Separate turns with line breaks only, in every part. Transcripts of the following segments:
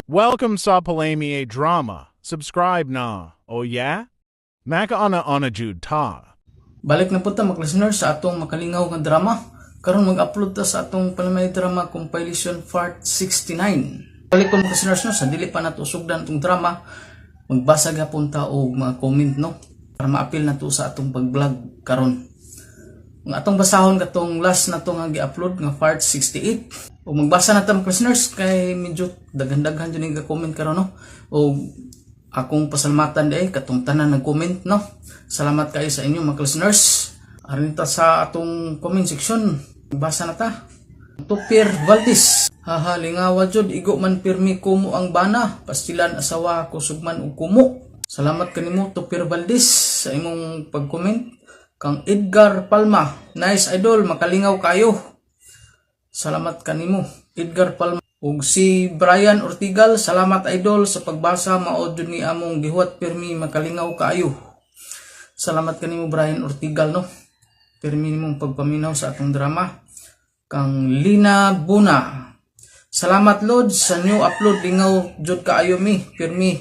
Welcome sa Palami Drama. Subscribe na. Oh yeah? Makauna-una jud ta.
Balik na po ta, mga listeners, sa atong makalingaw nga drama. Karon mag-upload ta sa atong Palamay Drama Compilation Part 69. Balik po, mga listeners, no, sa dili pa nato sugdan atong drama, magbasa gapon ta og mga comment, no, para maapil na to sa atong pag-vlog karon. Ang atong basahon katong last na to nga gi-upload nga part 68. O magbasa na ta, mga listeners, kay medyo daghan-daghan jud ni comment karon, no. O akong pasalamatan diay katong tanan nag-comment, no. Salamat kayo sa inyo, mga listeners. Aron ta sa atong comment section. Basa na ta. Tupir Valdis. "Haha, lingawa jud, igo man pirmi kumo ang bana. Pastilan asawa kusog man og kumo." Salamat kanimo, Tupir Valdis, sa imong pag-comment. Kang Edgar Palma. "Nice, idol, makalingaw kayo." Salamat kanimo, Edgar Palma. Ug si Brian Ortigal, "Salamat, idol, sa pagbasa, mao jud ni among gihuwat pirmi, makalingaw kaayo." Salamat kanimo, Brian Ortigal, no. Pirmi nimong pagpaminaw sa atong drama. Kang Lina Buna. "Salamat, Lods, sa new upload, lingaw jud kaayo mi pirmi.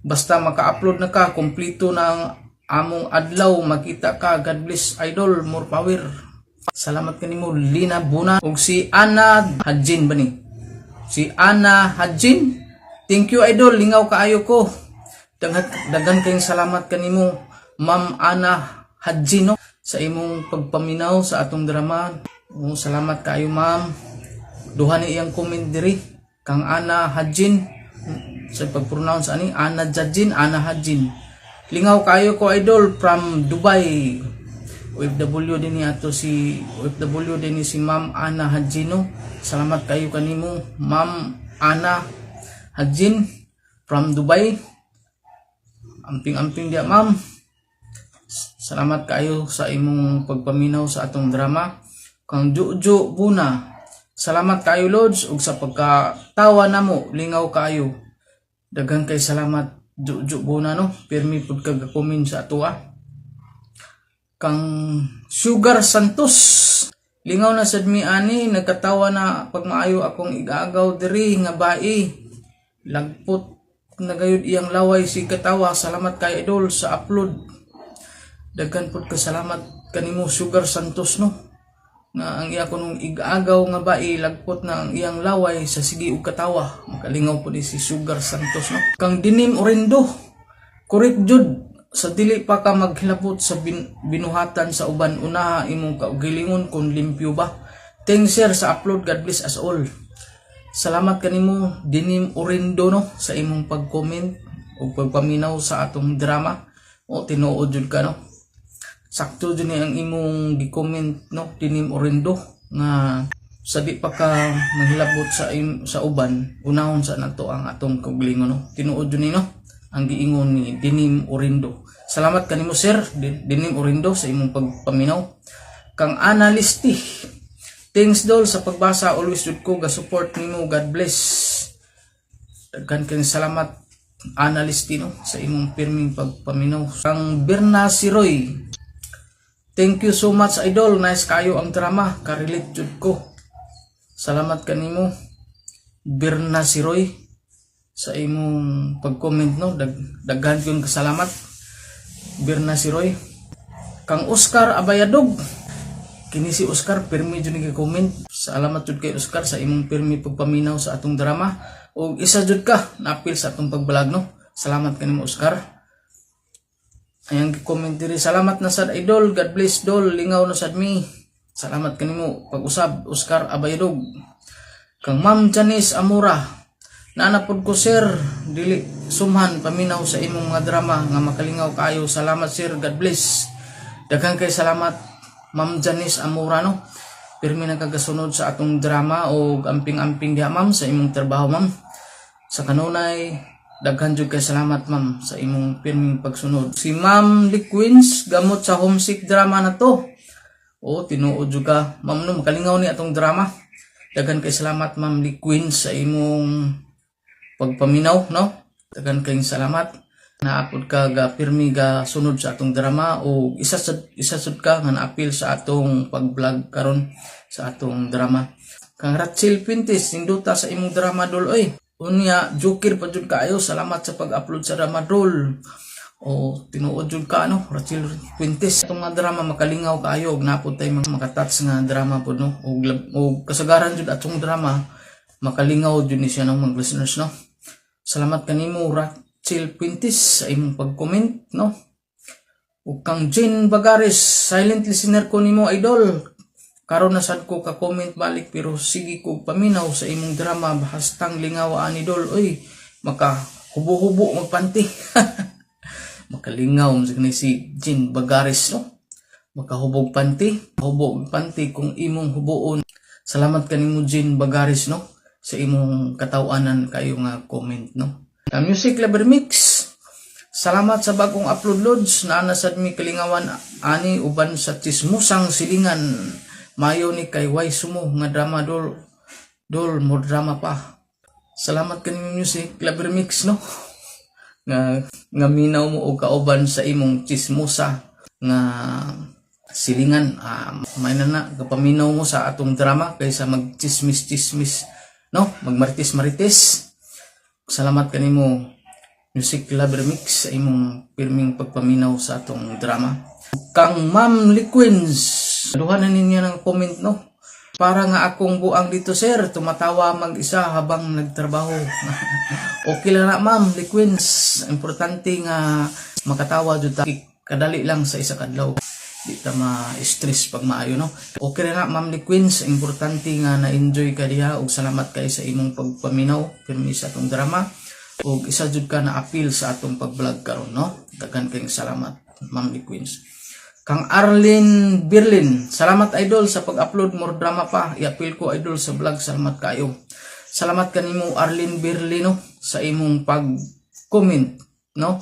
Basta maka-upload na ka, kompleto na ang among adlaw makita ka. God bless, idol, more power." Salamat kanimo, Lina Buna. Ug si Ana Hadjin ba ni? Si Ana Hadjin. "Thank you, idol, lingaw kaayo ko." Daghan daghan kayong salamat kanimo, Ma'am Ana Hadjin, no, sa imong pagpaminaw sa atong drama. Oh, salamat kaayo, ma'am. Duha ni iyang comment diri, kang Ana Hadjin, sa pag-pronounce ani, Ana Jadjin, Ana Hadjin. "Lingaw kayo ko, idol, from Dubai." OFW din ni ato si OFW din ni si Ma'am Ana Hadjino. Salamat kayo kanimo, Ma'am Ana Hadjin from Dubai. Amping-amping diya, ma'am. Salamat kayo sa imong pagpaminaw sa atong drama. Kang Juju Buna. "Salamat kayo, Lods, ug sa pagkatawa namo, lingaw kayo." Daghan kay salamat, Juju Buna, no. Pirmi pud ka comment sa atoa. Kang Sugar Santos. "Lingaw na sad mi ani, nagkatawa na pag maayo akong igaagaw diri nga bai. Lagpot na gayud iyang laway sa katawa. Salamat kay idol sa upload." Daghan pud ka salamat kanimo, Sugar Santos, no. Nga ang iya kunong igaagaw nga bai, lagpot na ang iyang laway sa sige og katawa. Makalingaw pud ni si Sugar Santos, no. Kang Dinim Orendo. "Correct jud, sa dili pa ka maghilabot sa binuhatan sa uban, unaha imong kaugalingon kung limpyo ba. Thanks, sir, sa upload. God bless us all." Salamat kanimo, Dinim Orindo, no, sa imong pag-comment ug pagpaminaw sa atong drama. O tinuod jud ka, no. Sakto jud ni ang imong gi-comment, no, Dinim Orindo, nga sa di pa ka manghilabot sa uban, unahon sa nato ang atong kaugalingon, no. Tinuod jud ni, no, ang giingon ni Dinim Orindo. Salamat kanimo, sir Dinim Orindo, sa imong pagpaminaw. Kang Analisti. "Thanks, dol, sa pagbasa, always jud ko ga support nimo. God bless." Daghan kayong salamat, Analisti, no, sa imong pirming pagpaminaw. Kang Berna Siroy. "Thank you so much, idol, nice kayo ang drama, ka-relate jud ko." Salamat kanimo, Berna Siroy, sa imong pag-comment, no. Daghan kong kasalamat, Berna Siroy. Kang Oscar Abayadog. Kini si Oscar pirmi jud ni comment. Salamat jud kay Oscar sa imong pirmi pagpaminaw sa atong drama. Ug isa jud ka naapil sa atong pag-vlog, no. Salamat kanimo, Oscar. Ayang comment diri, "Salamat na sad, idol. God bless, dol, lingaw na sad mi." Salamat kanimo pag-usab, Oscar Abayadog. Kang Ma'am Janice Amora. "Naa pod ko, sir, dili sumhan, paminaw sa imong mga drama nga makalingaw kayo. Salamat, sir, God bless." Daghan kay salamat, Ma'am Janice Amora, no. Pirmi na kagasunod sa atong drama o amping-amping diha, ma'am, sa imong trabaho, ma'am. Sa kanunay, daghan jud kay salamat, ma'am, sa imong pirming pagsunod. Si Ma'am Liquins, "Gamot sa homesick drama na to." O tinuod jud ka, ma'am, no, makalingaw ni atong drama. Daghan kay salamat, Ma'am Liquins, sa imong pagpaminaw, no. Daghan kayong salamat. Naapod ka ga pirmi ga sunod sa atong drama o isa sad ka nga naapil sa atong pag-vlog karon sa atong drama. Kang Ratsil Pintis, "Nindota sa imong drama, dol oy." Unya, joker pa jud kaayo. Salamat sa pag-upload sa drama, dol. O tinuod jud ka, no, Rachel Fuentes. Itong mga drama makalingaw kaayo ug naa pod tay mga makatats nga drama pod, no. Ug kasagaran jud atong drama makalingaw jud ni siya ng mga listeners, no. Salamat kanimo, Rachel Fuentes, sa imong pag-comment, no. Ug kang Jane Bagares, silent listener ko nimo, idol. Karon na sad ko ka-comment balik pero sige ko paminaw sa imong drama, hastang lingaw ani, dol. Oy, maka hubo-hubo magpanti. Makalingaw sa ni si Jean Bagares, no. Makahubog panti, hubog panti kung imong huboon. Salamat kanimo, Jean Bagares, no, sa imong katawanan kayo nga comment, no. Ang Music Lover Mix. Salamat sa bagong upload, lods. Naa na sad mi kalingawan ani uban sa tsismusang silingan. Mayo ni kay Way Sumo nga drama, dol. Dol, more drama pa. Salamat kanimo, Music Lover Mix, no, nga minaw mo og kauban sa imong tsismosa nga silingan. May na na kapaminaw mo sa atong drama kaysa magchismis-chismis, no, magmarites-marites. Salamat kanimo, Music Lover Mix, sa imong pirming pagpaminaw sa atong drama. Kang Ma'am Liquins, duha na ninyo ng comment, no. Para nga akong buang dito, sir, tumatawa mag-isa habang nagtrabaho. Okay lang na, Ma'am Liquins. Importante nga makatawa jud ta. Kadali lang sa isa kadlaw. Di ta ma-stress pag maayo, no. Okay na, Ma'am Liquins. Importante nga na-enjoy ka diha ug salamat kay sa imong pagpaminaw pirmi sa atong drama. Ug isa jud ka na appeal sa atong pag-vlog karon, no. Daghan kayong salamat, Ma'am Liquins. Kang Arlene Berlin, salamat, idol, sa pag-upload, more drama pa. I-appeal ko, idol, sa vlog, salamat kayo. Salamat kanimo, Arlene Berlin, no, sa imong pag-comment, no.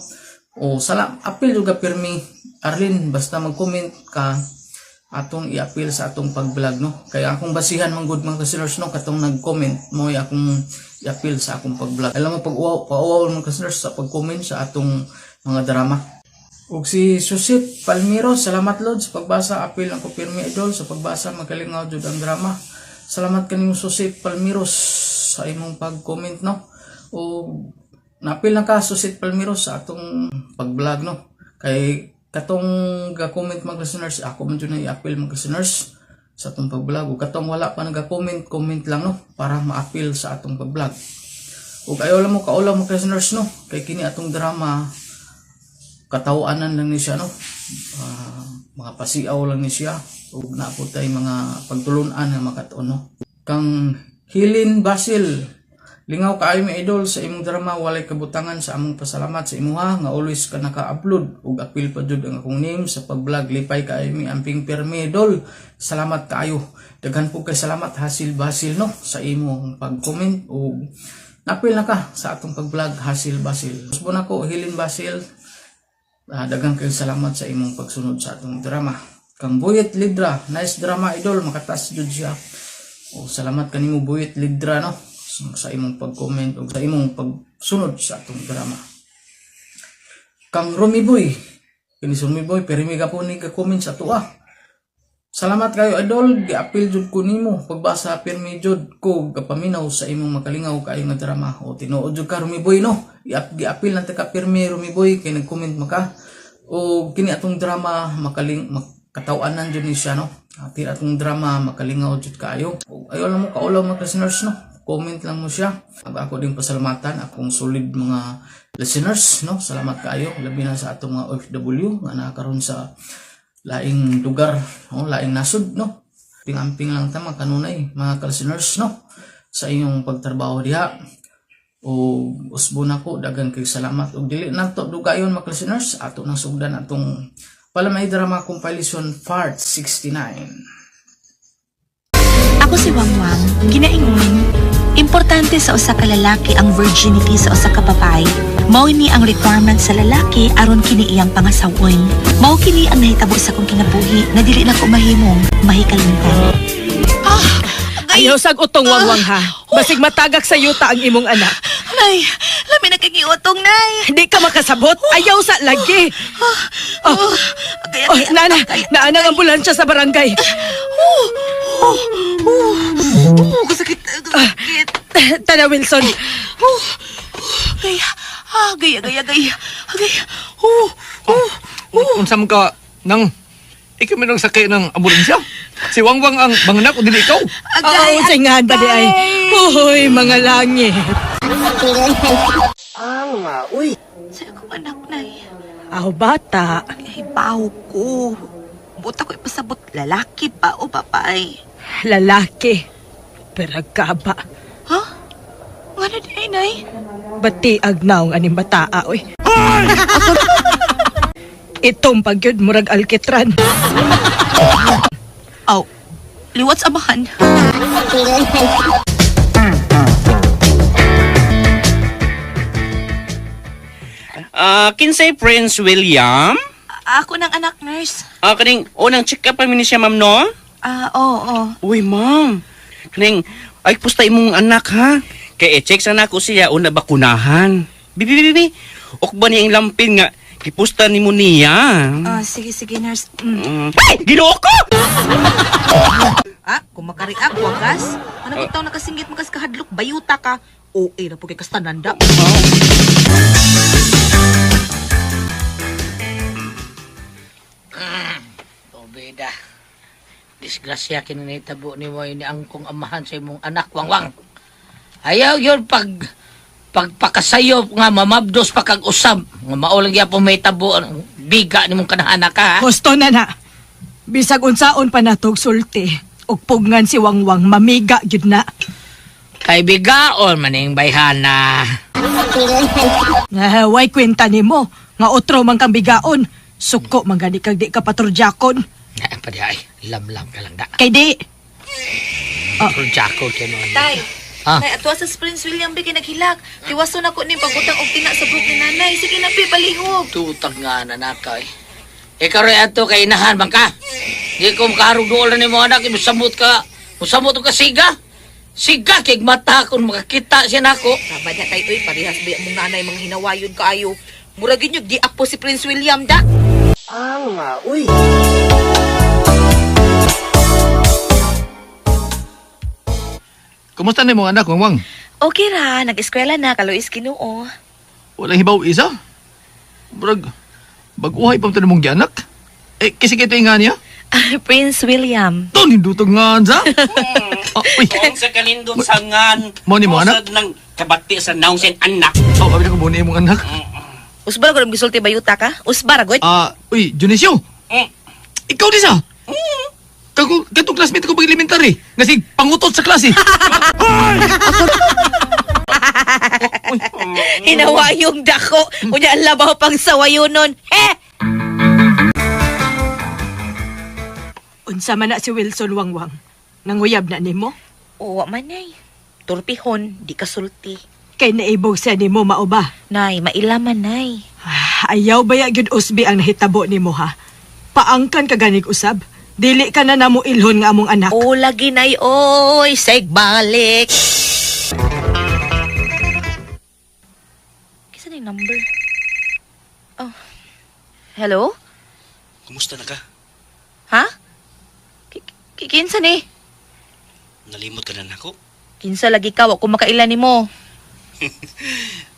O salam, appeal juga pirmi, Arlene, basta mag-comment ka atong i-appeal sa atong pag-vlog, no. Kaya akong basihan man gud, mga listeners, no, katong nag-comment mo akong i-appeal sa akong pag-vlog. Alam mo pag-uwaw, pauwaw, mga listeners, sa pag-comment sa atong mga drama. Ug si Susit Palmiro, salamat, Lord, sa pagbasa, apil ang kupirmi, idol, sa pagbasa, magalingaw jud ang drama. Salamat kanimo, Susit Palmiros, sa imong pag-comment, no. O napil na ka, Susit Palmiros, sa atong pag-vlog, no. Kay katong ga-comment, mga listeners, ako man jud na i-appeal, mga listeners, sa atong pag-vlog. Ug katong wala pa nag-comment, comment lang, no, para ma-appeal sa atong pag-vlog. Ug ayaw lang mo kaulaw, mga listeners, no, kay kini atong drama katawanan lang ni siya, no. Mga pasiaw lang ni siya ug naa pod tay mga pagtulunan nga makatuon, no. Kang Hilin Basil, lingaw kaayo mi, idol, sa imong drama. Walay kabutangan sa among pasalamat sa imuha nga always ka naka-upload ug apil pa jud ang akong name sa pag-vlog. Lipay kaayo mi, amping pirmi, idol. Salamat kaayo. Daghan po kay salamat, Hasil Basil, no, sa imong pag-comment ug napil na ka sa atong pag-vlog, Hasil Basil. Usbon ako, Hilin Basil. Daghang kayong salamat sa imong pagsunod sa atong drama. Kang Buyet Lidra, nice drama, idol, makatas jud siya. O salamat kanimo, Buyet Lidra, no, sa imong pag-comment ug sa imong pagsunod sa atong drama. Kang Romy Boy, kini si Romy Boy pero may gapon ni ka-comment sa tuwa. Salamat kayo, idol, giapil jud ko nimo pagbasa, pirmi jud ko gapaminaw sa imong makalingaw kaayo nga drama. O tinuod jud ka, Romy Boy, no. Giapil na ta ka pirmi, Romy Boy, kay nag-comment maka. O kini atong drama makaling makatawanan jud ni siya, no. Ati atong drama makalingaw jud kaayo. O, ayaw lang mo kaulaw, mga listeners, no. Comment lang mo siya. Ako din pasalamatan akong solid mga listeners, no. Salamat kaayo labi na sa atong mga OFW nga nakaroon sa laing lugar, no, laing nasod, no. Amping-amping lang ta mga kanunay, mga listeners, no, sa inyong pagtrabaho diha. O usbo na ko, daghan kay salamat. Ug dili nato dugayon, mga listeners, ato nang sugdan atong Palamay Drama Compilation Part 69.
Ako si Wangwang, ginaingon, importante sa usa ka lalaki ang virginity sa usa ka babae. Mao ni ang requirement sa lalaki aron kini iyang pangasawon. Mao kini ang nahitabo sa akong kinabuhi na dili na ko mahimong mahikalimtan.
Ayaw sag utong, Wangwang, ha. Basig matagak sa yuta ang imong anak.
Nay, lami na kay utong, Nay.
Hindi ka makasabot. Ayaw sa lagi. Oh, oh, nana, naanang ambulansya sa barangay.
Oh, kasakit, kasakit.
Tana, Wilson.
Oh, gay, ah, gay, gay, gay, gay. Oh, oh.
Unsa man ka nang ikaw man ang sakay ng ambulansya? Si Wangwang ang manganak o dili ikaw?
Oo, unsay ngahan ba di ay? Uy, mga langit.
Sa akong anak, Nay.
Aw, bata.
Hibaw ko. Buta ko ipasabot lalaki pa o babae.
Lalaki. Pero kaba.
Ha? Nga na di ay, Nay?
Bati agnaong aning bataa, oy. Itong pagyud murag alkitran.
Aw, liwat sa amahan.
Ah, kinsay Prince William?
Ako ng anak, nurse.
Ah, kaning unang check up pa mi ni siya, ma'am, no?
Ah, oo, oo.
Uy, ma'am. Kaning ay pusta imong anak ha. Kay i-check sa nako siya una bakunahan. Bibi bibi. Bibi. Ok ba niya ang lampin nga gipusta nimo niya?
Ah, sige, sige, nurse. Mm.
Ay, Ginoo ko!
Ah, kung makariak, wagas. Ano ko taw nakasinggit makas kahadlok, bayuta ka. O, eh, na po kay kastananda.
Obeda. Disgrasya kininitabo ni mo ni angkong amahan sa imong anak wangwang. Ayaw yun pag pagpakasayop nga mamabdos pa kag usab nga mao lang gyapon may tabo ang biga nimong kanahanak ka ha?
Husto na na. Bisag unsaon pa natog sulti. Ug pugngan si Wangwang mamiga gyud na.
Kay bigaon maning bayhana.
Nga way kwenta nimo nga otro man kang bigaon. Suko man gani kag di ka paturjakon.
Na pa di ay lamlam ka lang da.
Kay di.
Projako kay no.
Tay,
Ah.
Nay, atwa sa Prince William bi kay naghilak. Tiwason ako ning pagutang og tina sa buhok ni nanay. Sige na, pi, palihog.
Tutag nga na naka eh. Ikaw rin ato kay inahan man ka. Di ko makaharog dool na nimo anak, musamot ka. Musamot ka siga. Siga kay mata kung makakita siya nako.
Tama na tay, oy, parehas ba mong nanay mga hinawayon kaayo. Murag yun yung giapo si Prince William da.
Kumusta na imong anak, Wangwang?
Okay ra, nag-eskwela na, kaluis Ginoo.
Walang hibaw isa. Murag, baguhay pa mo mong gianak. Eh, kasi kito nga niya.
Prince William.
Ito, nindutog nga sa. Oh, uy.
Sa kanindot sa ngan.
Mo ni mo, anak?
Usad ng kabati sa naong siyang anak.
Oh, abi na ko muna imong anak.
Usbar ko gisulti bayuta ka? Usbar gud.
Ah, uy, Dionisio.
Mm.
Ikaw di sa. Kago, katong classmate ko pag elementary. Nga sig pangutot sa klase.
Hinawayong dako. Unya ang labaw pang sawayo nun. He!
Unsa man na si Wilson Wangwang? Nanguyab na nimo?
Uwa man nay. Turpihon, di ka sulti.
Kay naibog siya nimo mao ba?
Nay, mailaman nay.
Ah, ayaw baya gyud usbi ang nahitabo nimo ha. Paangkan ka ganig usab. Dili ka na namo ilhon nga among anak.
O lagi nay oy, balik. Kisa na yung number? Oh. Hello?
Kumusta na ka?
Ha? Kinsa ni?
Nalimot ka na nako.
Kinsa lagi ka, wa ko makailan nimo.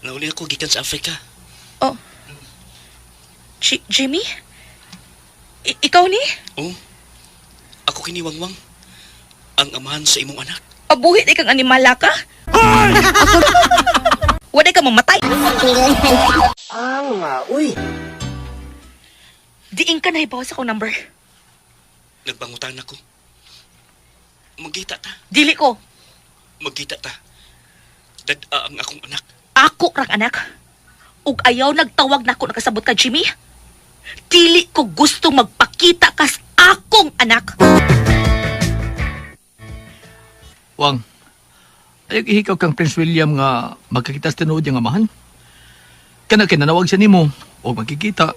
Nauli ako gikan sa Africa.
Oh. Jimmy? Ikaw ni?
Oh. Ako kini Wangwang. Ang amahan sa imong anak.
Abuhit ikang animala ka? Wala ka mamatay. Uy. Diin ka na ibawas ako number.
Nagbangutan ako. Magkita ta.
Dili ko.
Magkita ta. Dad-a ang akong anak.
Ako rang anak. Ug ayaw nagtawag nako nakasabot ka, Jimmy. Dili ko gusto magpakita kas akong anak.
Wang, ayaw ihikaw kang Prince William nga magkakita sa tinuod yung amahan. Kana kinanawag siya nimo o magkikita.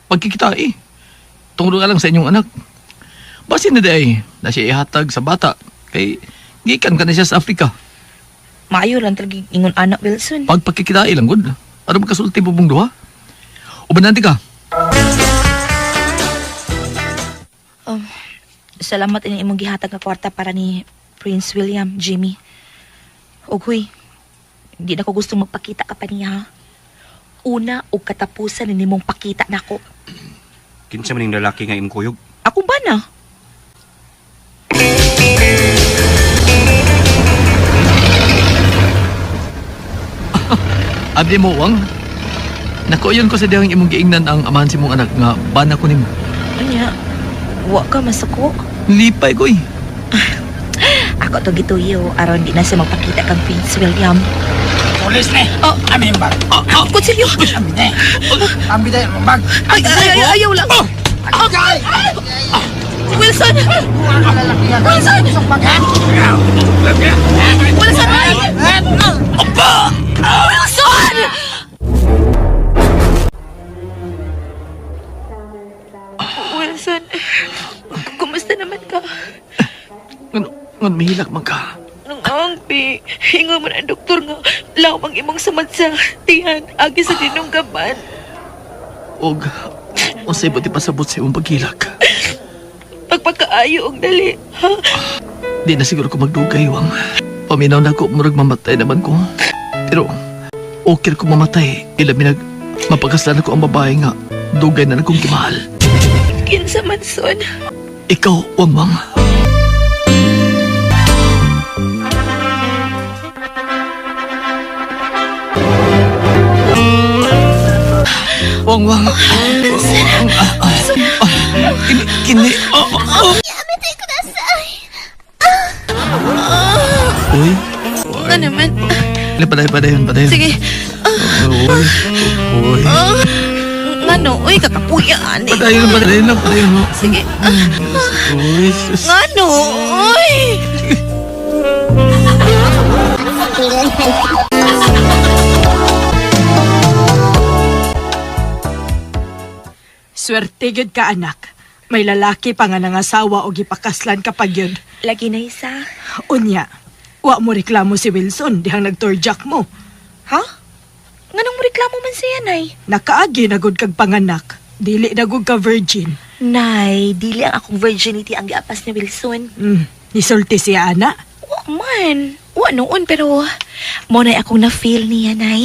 Pagkikita eh. Tungod ka lang sa inyong anak. Basin na di ay na siya ihatag sa bata. Kay gikan ka na siya sa Africa.
Maayo lang talaga ingon anak Wilson.
Pagpagkikita lang gud. Ano magkasulti mo mong duha? O banante ka?
Salamat ini imong gihatag nga kwarta para ni Prince William, Jimmy. Og huy, hindi na ko gustong magpakita ka pa niya, ha? Una og katapusan ni nimong pakita nako.
Kinsa man ning lalaki nga imong kuyog?
Ako ba na?
Abdi mo, Wang. Nakuyon ko sa dihang imong giingnan ang amahan sa imong anak nga bana ko nimo.
Anya, wa ka masuko.
Lipay ko eh.
Ako to gituyo aron di na siya magpakita kang Prince William.
Pulis ni!
Oh.
Amin bag!
Ah, ah,
Kutsilyo!
Amin ni! Ambi tayo ang bag!
Ay, ay, ay, ayaw lang.
Agay!
Wilson!
Wilson! Bag, ha?
Wilson! Ay! Wilson! Wilson, kumusta naman ka?
Ngan, ngan mahilak man ka.
Nung angpi, hinga man ang doktor nga lawang imong samad sa tiyan, agi sa dinunggaban.
Og, unsay ba di pasabot sa imong paghilak?
Pagpagkaayo og dali, ha?
Di na siguro ko magdugay, Wang. Paminaw na ko, murag mamatay naman ko. Pero, okay ko mamatay. Ilabi nag, mapagkaslan ako ang babae nga. Dugay na akong gimahal.
Kinsa man son.
Ikaw, Wang Wang. Wang Wang. Kini, kini. Oh, oh. Uy.
Nga naman.
Padayon, padayon, padayon, padayon.
Sige.
Uy. Uy.
Ngano, uy, kakapuya ani.
Padayon, padayon lang, padayon.
Sige.
Uy, sus.
Ngano, uy.
Swerte gyud ka anak. May lalaki pa nga nangasawa o gipakaslan ka pa gyud.
Lagi na isa.
Unya, wa mo reklamo si Wilson dihang nagturjak mo.
Ha? Nganong mo reklamo man siya, Nay?
Nakaagi na gud kag panganak. Dili na gud ka virgin.
Nay, dili ang akong virginity ang giapas ni Wilson.
Nisulti siya ana.
Wa man. Wa noon, pero mo na akong na-feel niya, Nay.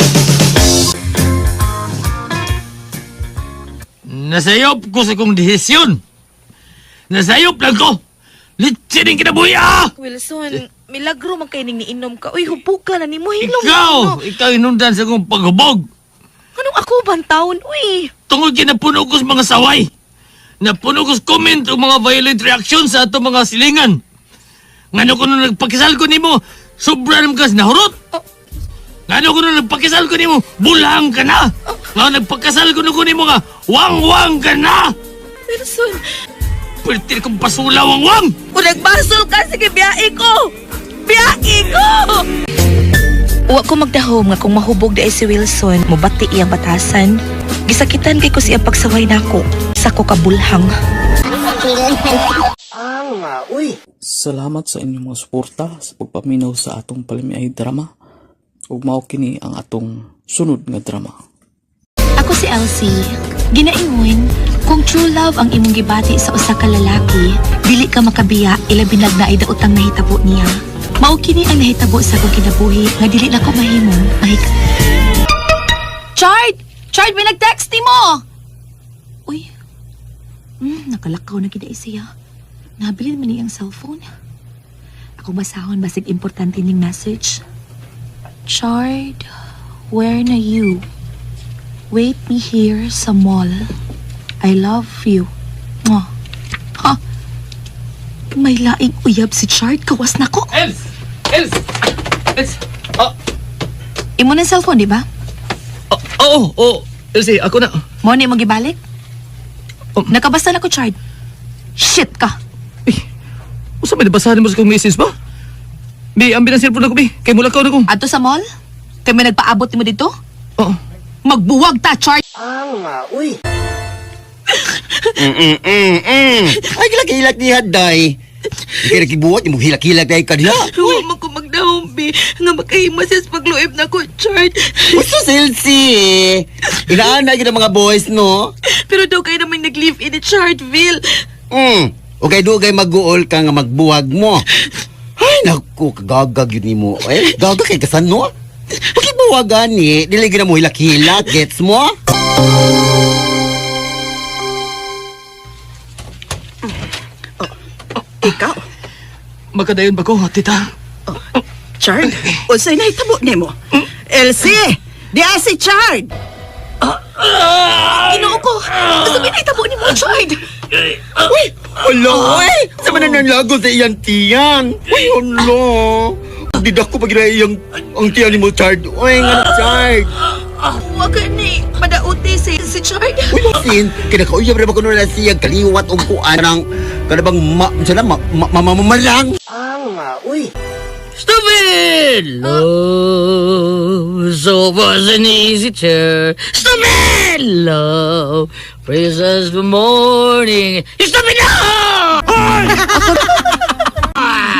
Nasayop ko sa kong desisyon. Nasayop lang ko. Litsin ang kinabuhi ah!
Wilson, milagro man kay ning niinom ka. Uy, hubog ka na nimo hilom.
Ikaw! Ikaw inundan sa kong paghubog.
Anong ako bang taon? Uy,
Tungod kay napuno ko sa mga saway. Napuno ko sa comment o mga violent reaction sa atong mga silingan. Ngano ko nung nagpakisal ko nimo, sobra naman kas nahurot. Ngano ko nung nagpakisal ko nimo, bulang ka na. Ngano nagpakasal ko nung nimo nga, wang-wang ka na.
Wilson,
Pwede kong basula, wang-wang!
kung nagbasol ka, sige, biyahe ko! Biyahe ko! Wa ko magdahom nga kung mahubog di ay si Wilson, mubati iyang batasan. Gisakitan kay ko siya pagsaway nako. Sa ko kabulhang.
Salamat sa inyong mga suporta sa pagpaminaw sa atong palimiay drama. Ug mao kini ang atong sunod nga drama.
Ako si Elsie. Ginaingon, kung true love ang imong gibati sa usa ka lalaki, dili ka makabiya ilabi nag naay daotang nahitabo niya. Mao kini ang nahitabo sa akong kinabuhi nga dili na ko mahimong mahik. Chard! Chard, may nag-text nimo! Uy. Nakalakaw na gid ay siya. Nabilin man niyang cellphone. Ako basahon basig importante ning message. Chard, where na you? Wait me here sa mall. I love you. Mwah. Ha? May laing uyab si Chard. Kawas na ko.
Els! Els! Els! Oh,
Imo na cellphone, di ba?
oh, oh, oh, Elsie, ako na.
Mo na imong gibalik?
Oh.
Nakabasa na ko, Chard. Shit ka.
Eh, usa may nabasahan mo sa kong message ba? Bi, ambi ng cellphone ako, bi. Kay mulakaw na ko.
Adto sa mall? Kay may nagpaabot nimo dito?
Oo.
Magbuwag ta, Chard.
Ay, hilak-hilak ni Haday. Kaya nakibuhat, imong hilak-hilak dahil ka diha.
Wa man ko magdahom bi nga makahimo siya sa pagluib nako, Chard.
Uso Elsie. Inaanay yun ang mga boys, no?
Pero daw kayo naman nag-live in Chardville.
Okay, dugay mag-uol ka nga magbuwag mo. Ay, Ay, naku, kagagag yun nimo. Eh, gaga kay kasan, no? Bakit mo gani? Dili gina mo hilak-hilak, gets mo?
Ikaw,
Magkadayon ba ko, tita?
Chard, unsay nahitabo nimo? Elsie, diya si Chard.
Ginoo ko, asa may nahitabo nimo, Chard?
Uy, ala, uy! Sa man nanlago sa iyang tiyan. Uy, ala. Didak ko pag iyang ang tiyan ni mo, Chard. Uy, nga Chard.
Wa ka ni madauti si Chard.
Uy, sin, kinakauyab ra ba kuno na siya kaliwat og kuan ng kana bang ma, sila ma, ma, ma, mamamarang.
Stupid love, so was an easy chair. Stupid love, praises the morning. Stupid love!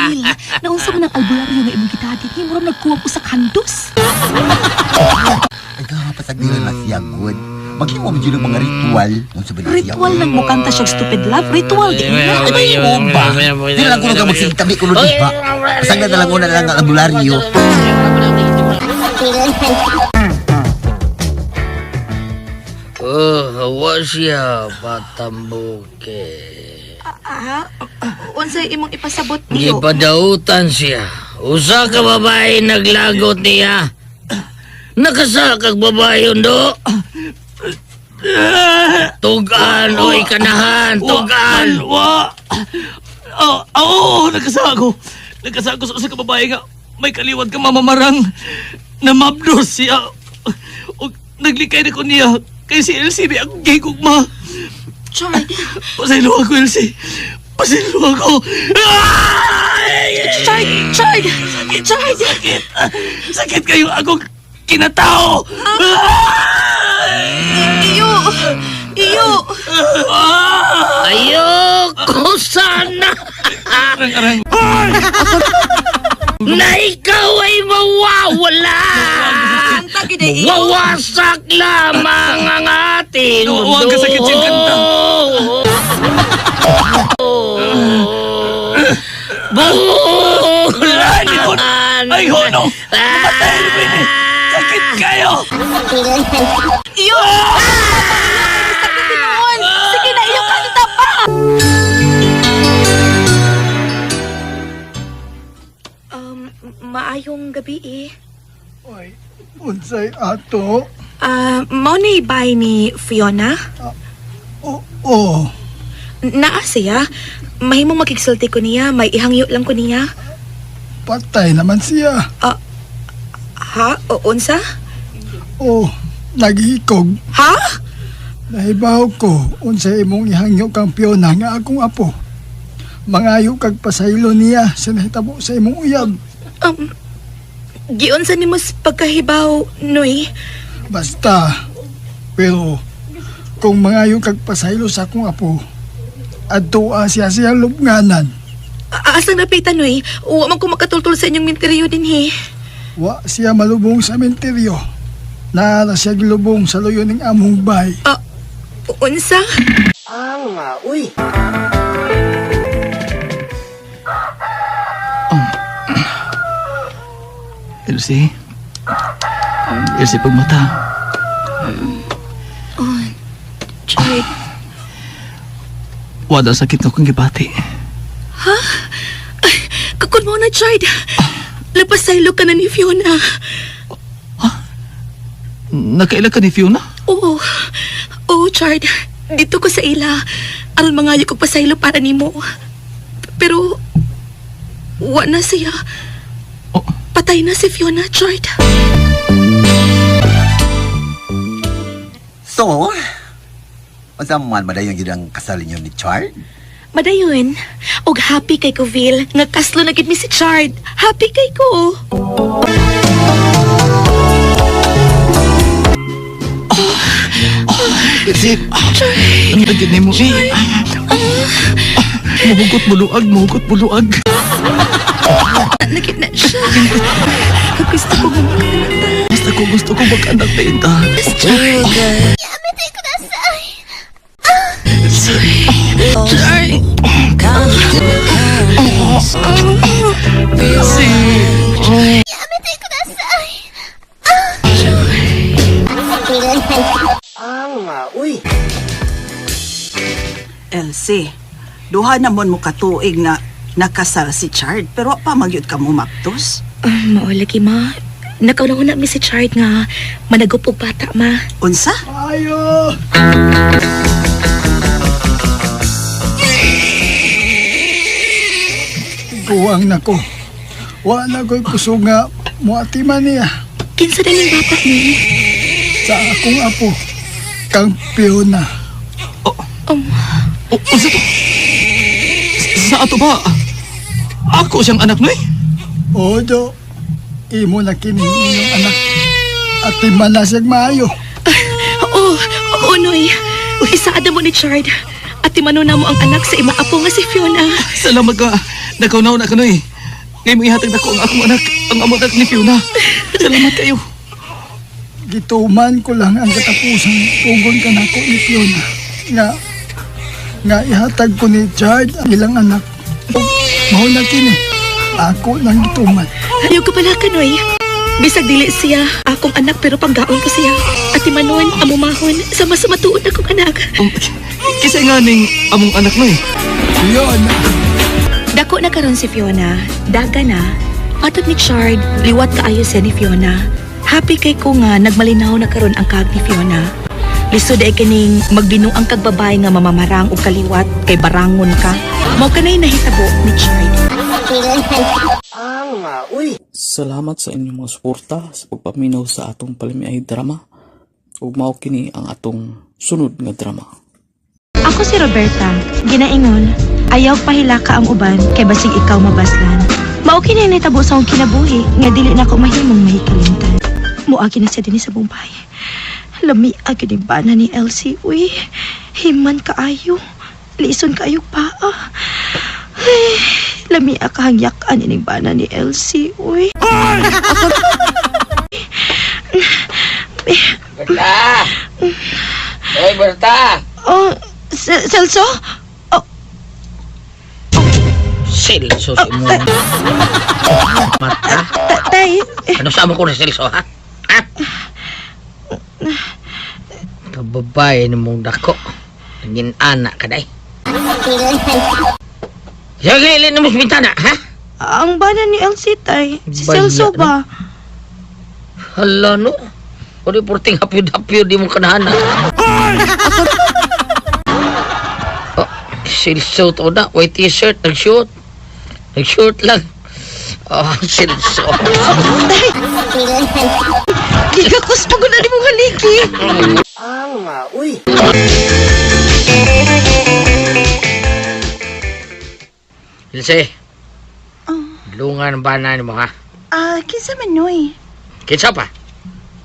Will, naunsa man ang albularyo nga imong gitagit, himo ra nagkuwang usa ka handos.
Ay, kapasagdiran na siya, good. Maghimo mo dyan mga ritual. Unsa ba na siya?
Ritual nang mukanta siya stupid love, ritual di na.
Ay, may mo ba? Di lang kuno ka magsigtabi kuno di ba? Pasagdan na lang una lang ang albularyo.
Oh, hawa siya patambuke.
Ah, unsay imong ipasabot niyo?
Gipadautan siya. Usa ka babae naglagot niya. Nakasakag babae undo. Tugan oy kanahan, tugan.
Wa! Oh, oh, nagkasago. Nagkasago sa usa ka babae nga may kaliwat ka mamamarang na mabdos siya. O, naglikay na ko niya kay si Elsie di akong gigugma.
Chard,
Pasaylo ako, Elsie. Pasaylo ako. Ay!
Chard, Chard, Chard.
Sakit! Sakit kayo akong kinatao!
Iyo, iyo.
Ayoko sana
Arang, arang.
na ikaw ay mawawala.
Kanta gid ay iyo.
Wawasak lamang ang ating
Oo,
mundo.
ang kasakit siyang kanta.
Bulan!
Ay, hono! Mamatay na pwede! Sakit kayo!
Iyo. Sakit tinuon. Sige na, iyo kanta pa. Maayong gabi eh.
Oy, unsay ato?
Ah, mao ni bay ni Fiona?
Oo, oh,
Naa siya. Mahimong makigsulti ko niya, may ihangyo lang ko niya.
patay naman siya.
Ha? O unsa?
Oh, naghikog.
Ha?
Nahibaw ko unsay imong ihangyo kang Fiona nga akong apo. Mangayo kag pasaylo niya sa nahitabo sa imong uyab.
Giunsa nimo sa pagkahibaw, Noy?
Basta, pero kung mangayo kag pasaylo sa akong apo, adtoa siya siya lubnganan.
Asa napitan, Noy? Wa man ko makatultol sa inyong minteryo din, he.
Wa siya malubong sa menteryo. Naara siya gilubong sa luyo ng among bay.
Unsa?
Elsie? Elsie, pagmata.
Oh, Chard,
Wala sakit na akong gibati.
kakun mo na, Chard. Lapasaylo ka na ni Fiona.
Nakaila ka ni Fiona?
Oo. Oo, Chard. Dito ko sa ila. Aron mangayo kog pasaylo para nimo. Pero wa na siya.
Oh.
Patay na si Fiona, Chard.
So, unsa man madayon gyud ang kasal ninyo ni Chard?
Madayon. Og happy kay ko, Vil. Nga kaslo na gid mi si Chard. Happy kay ko.
Elsie, ang lagyan ni mo eh. Muhugot buluag, muhugot buluag.
Nagit na siya. Gusto ko magkaanak.
Basta ko gusto ko mag-anak na inta.
Chard. Chard.
Elsie. Duha na mon mo katuig nga nakasal si Chard pero wa pa magyud ka mo maptos.
Mao lagi, ma. Nakauna-una mi si Chard nga managop og bata, ma.
Unsa?
Ayo! Kuwang nako. Wa na ko'y kusog nga muatiman niya
Kinsa din yung bata ni?
Sa akong apo, kang Fiona.
O, unsa to? Sa ato ba? Ako siyang anak, Noy?
Oo, Do. Imo na kini iyong anak. Atiman na siyang maayo.
Oo, oo, Noy. Isaada mo ni Chard. At timano na mo ang anak sa imong apo nga si Fiona.
Salamat ka. Nakaunaw na ka, Noy. Ngayon mo ihatag na ko ang akong anak, ang among anak ni Fiona. Salamat kayo.
Gituman ko lang ang katapusan pugon ka nako ni Fiona. Nga, nga ihatag ko ni Chard ang ilang anak. O, mao na kini. Ako nang gituman.
Ayaw ka pala ka, Noy. Bisag dili siya akong anak pero panggaon ko siya. At timanon, amumahon, sama sa matuod akong anak.
Kisa nga ning among anak, Noy.
Fiona.
Dako na karon si Fiona. Daga na. Matod ni Chard, liwat kaayo siya ni Fiona. Happy kay ko nga nagmalinaw na karon ang kag ni Fiona. Lisod ay kining magbinuang kag babae nga mamamarang og kaliwat kay barangon ka. Mao kanay nahitabo ni Chard.
Salamat sa inyong mga suporta sa pagpaminaw sa atong palimiay drama. Ug mao kini ang atong sunod nga drama.
Ako si Roberta, ginaingon, ayaw pahilaka ang uban kay basig ikaw mabaslan. Mao kini nitabo sa akong kinabuhi nga dili na ako mahimong mahikalimtan. Muagi na siya dinhi sa Bombay. Lami agad yung bana ni Elsie. Uy, himan kaayo. Lison kaayo paa. Ay, lami akahangyakan ining bana ni Elsie. Uy.
Berta! Hey, Berta!
Oh, Celso? Oh,
Celso si mo. Mata.
tay.
Ano sa mo ko na Celso, ha? Ha? Kababae ni mong dako. Naging anak ka day. Sige, ilin na mo sa bintana, ha?
Ang bana ni Elsie, tay. Si
Baya,
Celso ba?
Hala, no? O di porting hapyo-hapyo di mo kanahana. Oh, Celso to na. White t-shirt, nag-shoot. Nag-shoot lang. Oh, Celso.
Gigakos pa ko na ni mong haliki.
Ilse, lungan ba na mo, ha?
Ah, kinsa man Noy?
Kinsa pa?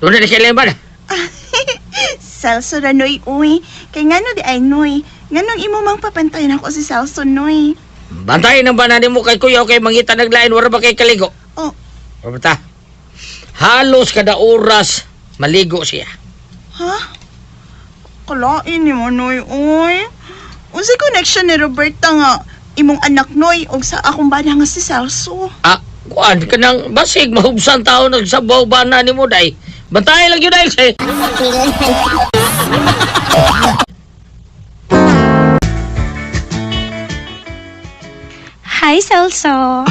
Doon na sila yung bana.
Celso ra Noy uy. Kay ngano di ay Noy? Nganong imo mang papantayan ako si Celso Noy?
Bantayan ang bana nimo kay kuya kay mangita naglain wala ba kay kaligo?
Oh.
Roberta, halos kada oras maligo siya.
Ha? Kalain ni mo Noy uy. Unsay connection ni Roberta nga imong anak Noy og sa akong bana nga si Celso?
Ah, kuan ka nang basig mahubsan tao nagsabaw bana nimo day. Bantayan lang yun dahil siya.
Hi, Celso.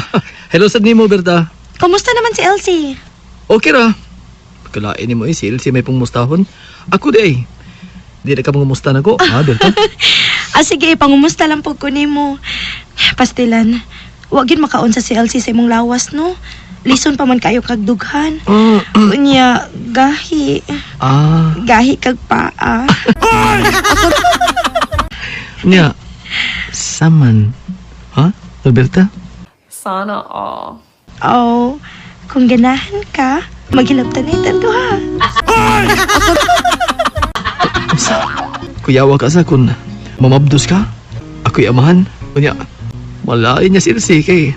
Hello sad nimo, Berta.
Kumusta naman si Elsie?
Okay ra. Kalain nimo eh, si Elsie may pangmustahon. Ako di ay. Di na ka mangumusta na ko, ha, Berta?
Ah, sige, pangumusta lang po ko nimo. Pastilan, wag yun makaon sa si Elsie sa imong lawas, no? Lison pa man kayo kag dughan. Unya, gahi.
Ah,
Gahi kag paa.
nya. Saman. Ha, Roberta?
Sana all.
Oh, kung ganahan ka, maghilabtan na itang duha.
Unsa? Kuyawa ka sa kun mamabdos ka. Ako'y amahan. Unya, malain niya si Elsie kay.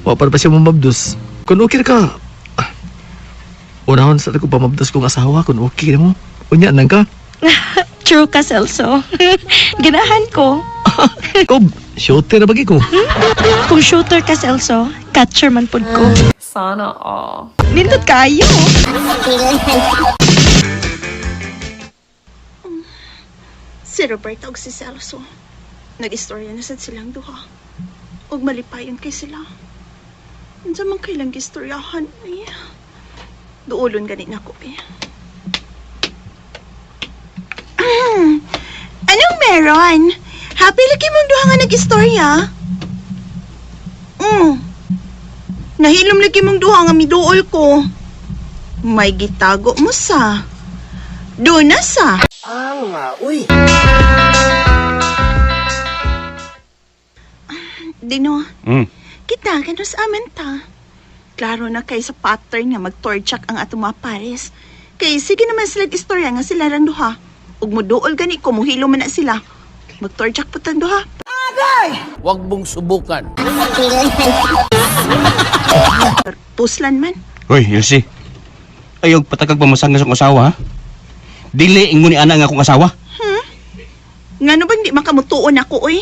Wa pa pa siya mamabdos. Kung okay ka, ah, unahon sa ko pamabdos kong asawa kung okay na mo. Unya nang ka.
True ka, Celso. Ganahan ko.
Kob, shooter na bagi ko.
Kung shooter ka, Celso, catcher man pod ko.
Sana all.
Nindot kayo.
Si Roberta ug si Celso. Nag-istorya na sad silang duha. Ug malipayon kay sila. Unsa man kailang gistoryahan ay. Duolon gani nako eh. Anong meron? Happy lagi mong duha nga nag-istorya? Nahilom lagi mong duha nga miduol ko. May gitago mo sa. Doon na sa.
Uy.
Dino, kita ganun sa amin ta. Klaro na kay sa pattern nga mag-torchak ang atong mga pares. Kay sige naman sila istorya nga sila rang duha. Ug muduol gani ko muhilo man na sila. Mag-torchak po tang duha.
Huwag mong subukan.
Puslan man.
Hoy, Elsie. Ayaw patagag pamasang nga sa akong asawa, ha? Dili ingon ni ana nga akong asawa.
Ngano bang di makamutuon ako oy?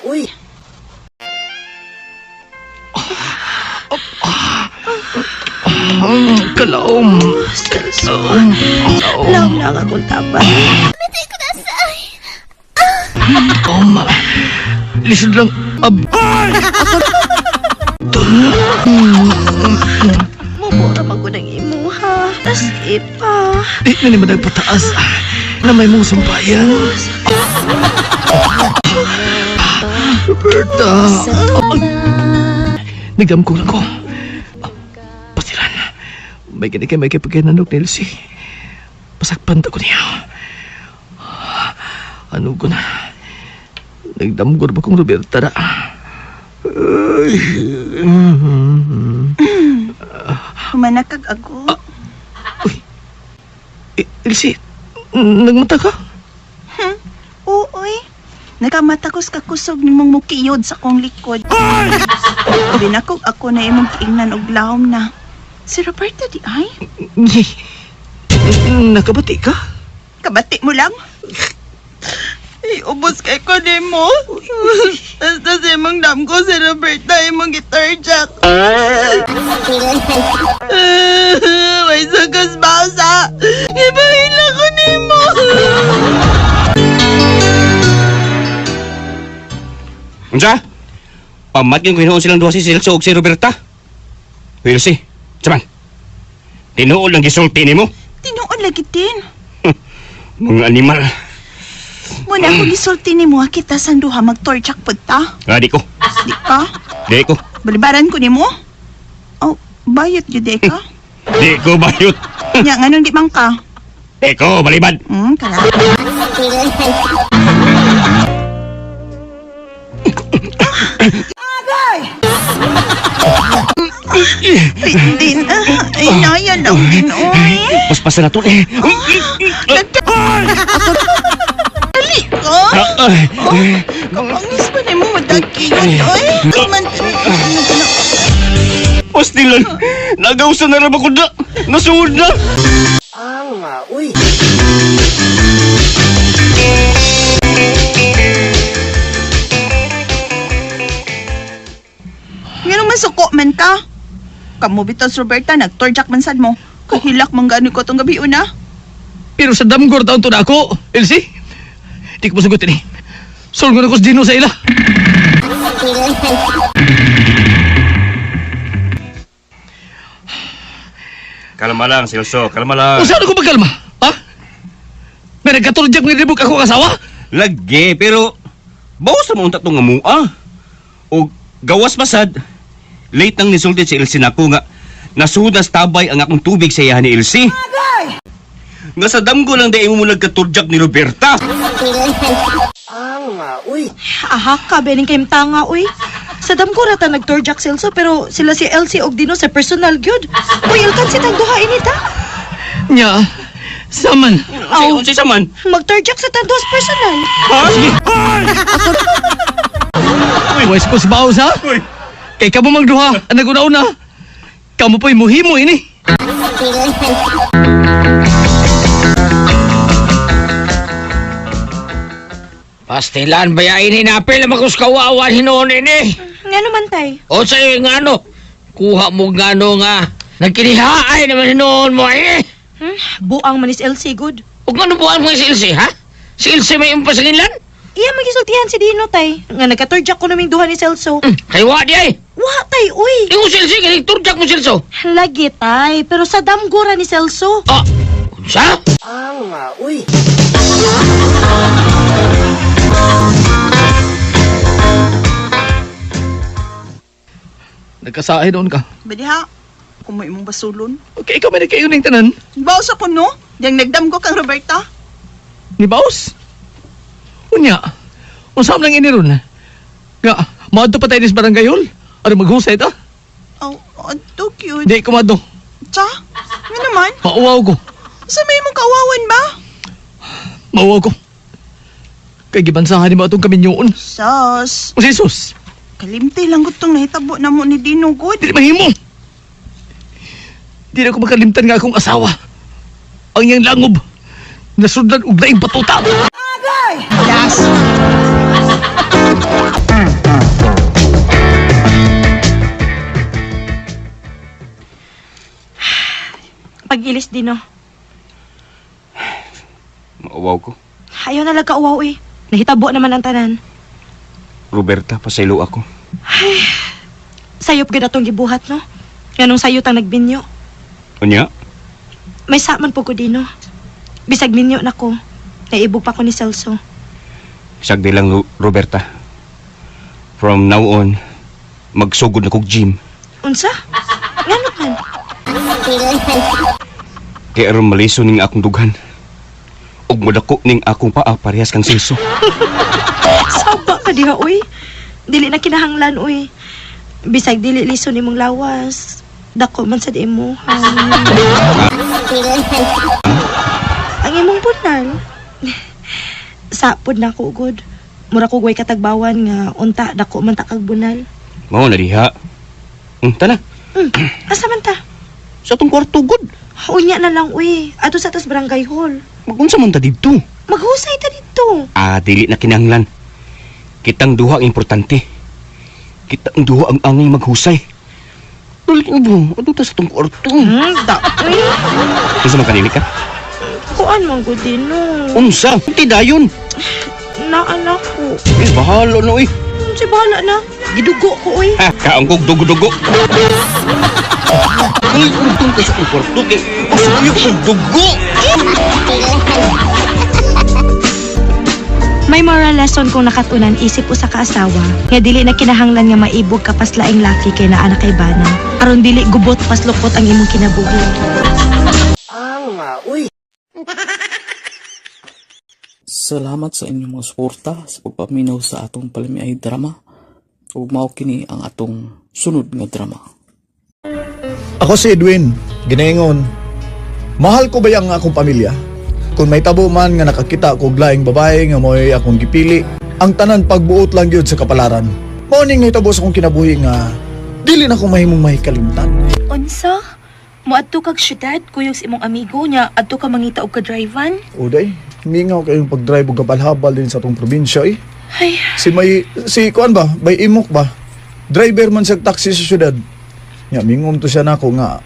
Uy.
Kalaom.
Celso, laom na ang akong tabang.
Om. Lisod lang. Ab.
Mubura man ko ng imuha. Tas ipa.
Di na ni pataas. Na may mong sampayan. Roberta. Nagdamko lang ko. Pasiran. May gani kay may kipagyananok ni Elsie. Pasakpan ta ko niya. Ano ko na? Nagdamgor ba kong Roberta na? Ay.
Humanakag ako.
Elsie, nagmata ka?
Oo, oy. Nakamata ko sa kakusog nimong mukiyod sa kong likod. Binakog ako na imong kiingnan og lahom na. Si Roberta di ay?
Nakabati ka?
Kabati mo lang. Ay, ubos kay ko nimo. Basta sa imong dam ko si Roberta imong guitar jack. May sugas basa. Ibahila ko nimo.
Unsa? Pamatyon ko hinuon silang duha si Celso ug si Roberta. Hoy, Elsie. Saman. Tinuod lang gisulti nimo.
Tinuod lagi din.
Mga animal.
Muna ako gisulti nimo ha, kita sang duha mag-torchak pud ta.
Ah, di ko.
Di ka?
Di ko.
Balibaran ko nimo? Oh, bayot jud di ka.
Di ko bayot.
Nya nganong di man ka?
Di ko balibad.
Kala. Ay, din. Ay, naya lang din, oy.
Paspasan na to eh.
Dali ko. Kapangis pa na mo madakiyan, oy. Man,
Pastilan. Nagawsa na rin ako na. Nasuod na.
Uy.
Ngano masuko man ka? Kamu bitaw si Roberta, nagtorjak man sad mo. Kahilak man gani ko tong gabi una.
Pero sa damgor taon to na ako, Elsie. Di ko masugot ini. Sulgo na ko sa Dino sa ila.
Kalma lang, Celso. Kalma lang.
Usa na ko magkalma, ha? May nagkaturjak ng libog ako kasawa?
Lagi, pero bawas na unta tong mua. O gawas masad. Late nang nisulti si Elsie nako nga nasudas tabay ang akong tubig sa iyahan ni Elsie. Nga sa damgo lang dahil mo nagkaturjak ni Roberta.
Uy.
Aha ka, bening kayong tanga, uy. Sa dam ko rata nag-torjak Celso, pero sila si Elsie og Dino sa personal gyud. Uy, ilkan si tang duha inita.
Nya, saman.
Aw, unsay saman?
Mag-torjak sa tang duha sa personal.
Ha? Sige.
Uy, wais ko sa baos, ha?
Uy.
Kay kamo magduha, ang naguna-una. Kamo po'y muhimo ini.
Pastilan ba ya ini napil makus kawawa hinuon ini.
Nga naman tay.
O sa iyo nga ano, kuha mo nga ano nga. Nagkinihaay naman hinuon mo eh.
Buang manis Elsie good.
Ug ngano buwan mo si Ilse, ha? Si Ilse may imong pasanginlan?
Iya magisultihan si Dino tay. Nga nagkaturjak ko naming duha ni Celso.
Kay wa di ay.
Wa tay uy.
Ingon si Ilse kay turjak mo Celso.
Lagi tay, pero sa damgura ni Celso.
Ah, unsa?
Nagkasahe doon ka.
Badiha, kung mo imong basulon.
Okay, ikaw may nagkayo ng tanan.
Baos ako no? Diyang nagdamgo kang Roberta.
Ni Baos? Unya, unsa man lang iniron? Nga, maadto pa tayo sa barangay hall? Ano maghusay ta?
Oh, adto cute.
Di ko maadto.
Tsa, nga naman.
Mauwaw ko.
Sa may imong kawawan ba?
Mauwaw ko. Kay gibansahan ni mo atong kaminyoon.
Sus,
O si Jesus,
kalimti lang gutong nahitabo na mo ni Dino good.
dili mahimo. Di na ko makalimtan nga akong asawa. Ang iyang langob, nasudlan og laing batuta.
Yes.
Pag-ilis Dino.
Mauwaw ko.
Ayaw na lang kauwaw eh. Nahitabo naman ang tanan.
Roberta, pasaylo ako.
Sayop gid atong gibuhat no. Nganong sayo tang nagbinyo.
Unya,
May saman po ko Dino. Bisag minyo na ko. Naibog pa ko ni Celso.
sagdi lang Roberta. From now on, magsugod na kog gym.
Unsa? Ngano man?
Kay aron maliso ning akong dughan. Ug modako ning akong paa parehas kang Celso.
Saba ka diha uy. Dili na kinahanglan uy. Bisag dili liso nimong lawas. Dako man sad imo. Ang imong punal. Sapod na ko gud. Mura ko gway katagbawan nga unta dako man ta kag bunal.
Mao na diha. Tana.
Asa man ta?
Sa atong kwarto gud.
Unya na lang uy. Ato sa tas barangay hall.
Magunsa man ta didto?
Maghusay ta dito.
Ah, dili na kinahanglan. Kitang duha ang importante. Kitang duha ang angay maghusay. Dali na ba? Ato ta sa atong kwarto.
Da. Uy,
Unsa man kanili ka?
kuan man gud din no.
Unsa? Ti dayon.
Naanak ko.
Eh, bahala no eh.
Si bahala na. Gidugo ko uy.
Ha, kaong kog dugo-dugo. Ay, utong ka sa akong kwarto kay usuyo kog dugo.
May moral lesson kung nakatunan isip usa ka asawa nga dili na kinahanglan nga maibog ka paslaing laki kay naa na kay bana. Aron dili gubot paslukot ang imong kinabuhi.
Salamat sa inyong mga suporta sa pagpaminaw sa atong palamiay drama. Ug mao kini ang atong sunod nga drama.
Ako si Edwin, ginaingon. Mahal ko ba ang akong pamilya? Kung may tabo man nga nakakita ko og laing babae nga mo'y akong gipili, ang tanan pagbuot lang gyud sa kapalaran. Mao ning nahitabo sa akong kinabuhi nga dili na ko mahimong mahikalimtan.
Unsa? Moadto kag syudad kuyog sa imong amigo nya adto ka mangita og ka-drive-an?
Uday, mingaw kayong pag-drive og kapalhabal din sa atong probinsya eh.
Ay,
Si may si kuan ba, may imok ba? Driver man sa taxi sa syudad. Nya mingom to siya nako nga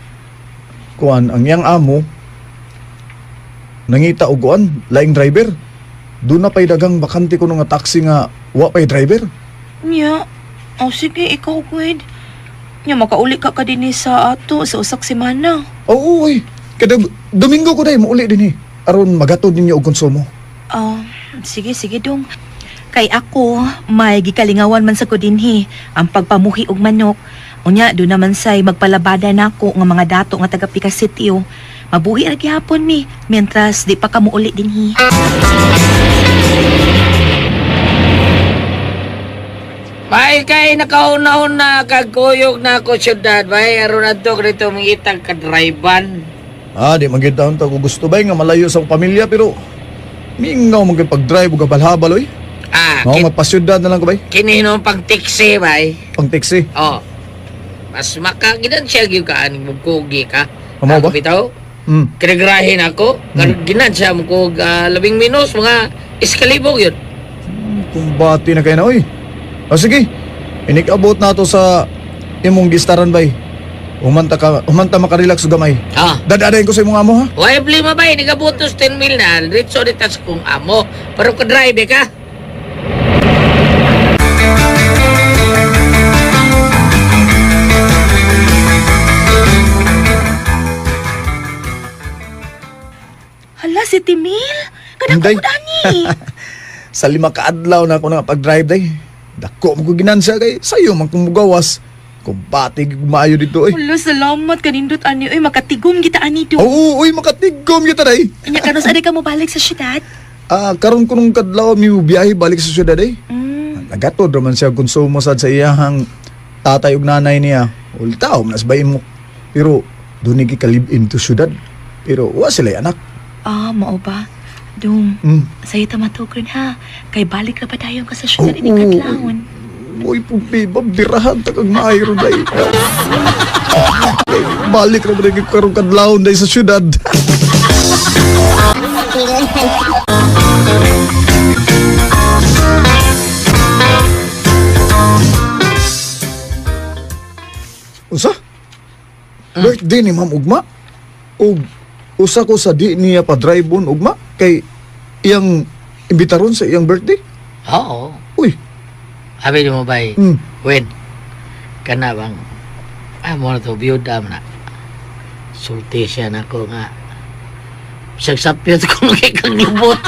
kuan ang iyang amo nangita og kuan laing driver. Doon na pa'y dagang bakante ko nga taxi nga wa pa'y driver.
nya. Oh, sige, ikaw gud. Nya makauli ka ka dinhi sa ato sa usak semana.
Oo, oy. Kada Domingo ko dai muuli din eh. Aron magatod ninyo og konsumo.
Ah, sige, sige dong. Kay ako, may gikalingawan man sa ko dinhi ang pagpamuhi og manok. Unya, do naman say magpalabada nako nga mga dato nga taga Pica City oh. Mabuhi ra gihapon mi, mientras di pa ka muuli dinhi.
Bay kay nakauna-una kag kuyog na ako syudad bay aron adto dito mangitag ka drive-an.
Ah, di man gyud taon ta ko gusto bay nga malayo sa akong pamilya pero mingaw man gyud pag-drive og kabalhabal oy.
Ah,
Mao magpasyudad na lang ko bay.
Kini no pang taxi bay.
Pang taxi.
Oh. Mas makaginan siya gyud ka aning mugkugi ka.
Amo ba?
Ako bitaw. Kinagrahin ako, ginan siya mo labing minus mga iskalibog yun.
Kumbati na kayo na, oy. O sige, inikabot na to sa imong gistaran bay. Humanta ka, humanta makarelax gamay.
Ah.
Dadadayin ko sa imong amo ha.
Why problema ba? Nagabutos 10 mil na. Ritso dito sa kong amo. Pero ka-drive eh ka.
Hala, si Timil. Kadako
Inday.
ko dani.
Sa 5 ka adlaw na ako na pag-drive day. Dako mo ko ginansya kay sayo man kong mugawas. Kumbati gyud maayo dito oy.
Hala, salamat kanindot ani. Uy, makatigom kita ani do.
Oo, uy makatigom gyud ta day.
Nya kanos ani ka mo balik sa syudad?
Ah, karon ko nung kadlaw mi biyahe balik sa syudad day.
Mm.
Nagatod raman siya konsumo sad sa iyahang tatay ug nanay niya. Ultaw man sa mo. Pero dunay gikalib-in to syudad. Pero wa sila anak.
Ah, mao ba? Dong, sayo ta matugon ha. Kay balik ra pa dayon ka sa syudad
Oo.
ini kadlawon.
Uy, pumpi, birahan ta kag maayo ron day. Balik ra ba karon kadlawon day sa syudad. Unsa? Birthday ni Ma'am Ugma? Og usa ko sa di niya pa-drive-on Ugma kay iyang imbitaron sa iyang birthday?
Oo.
Uy.
Abi mo ba?
Mm.
Wen. Kana bang mo na to biyuda man na. Sulti siya na ko nga. Sagsapyot ko kay kang lubot.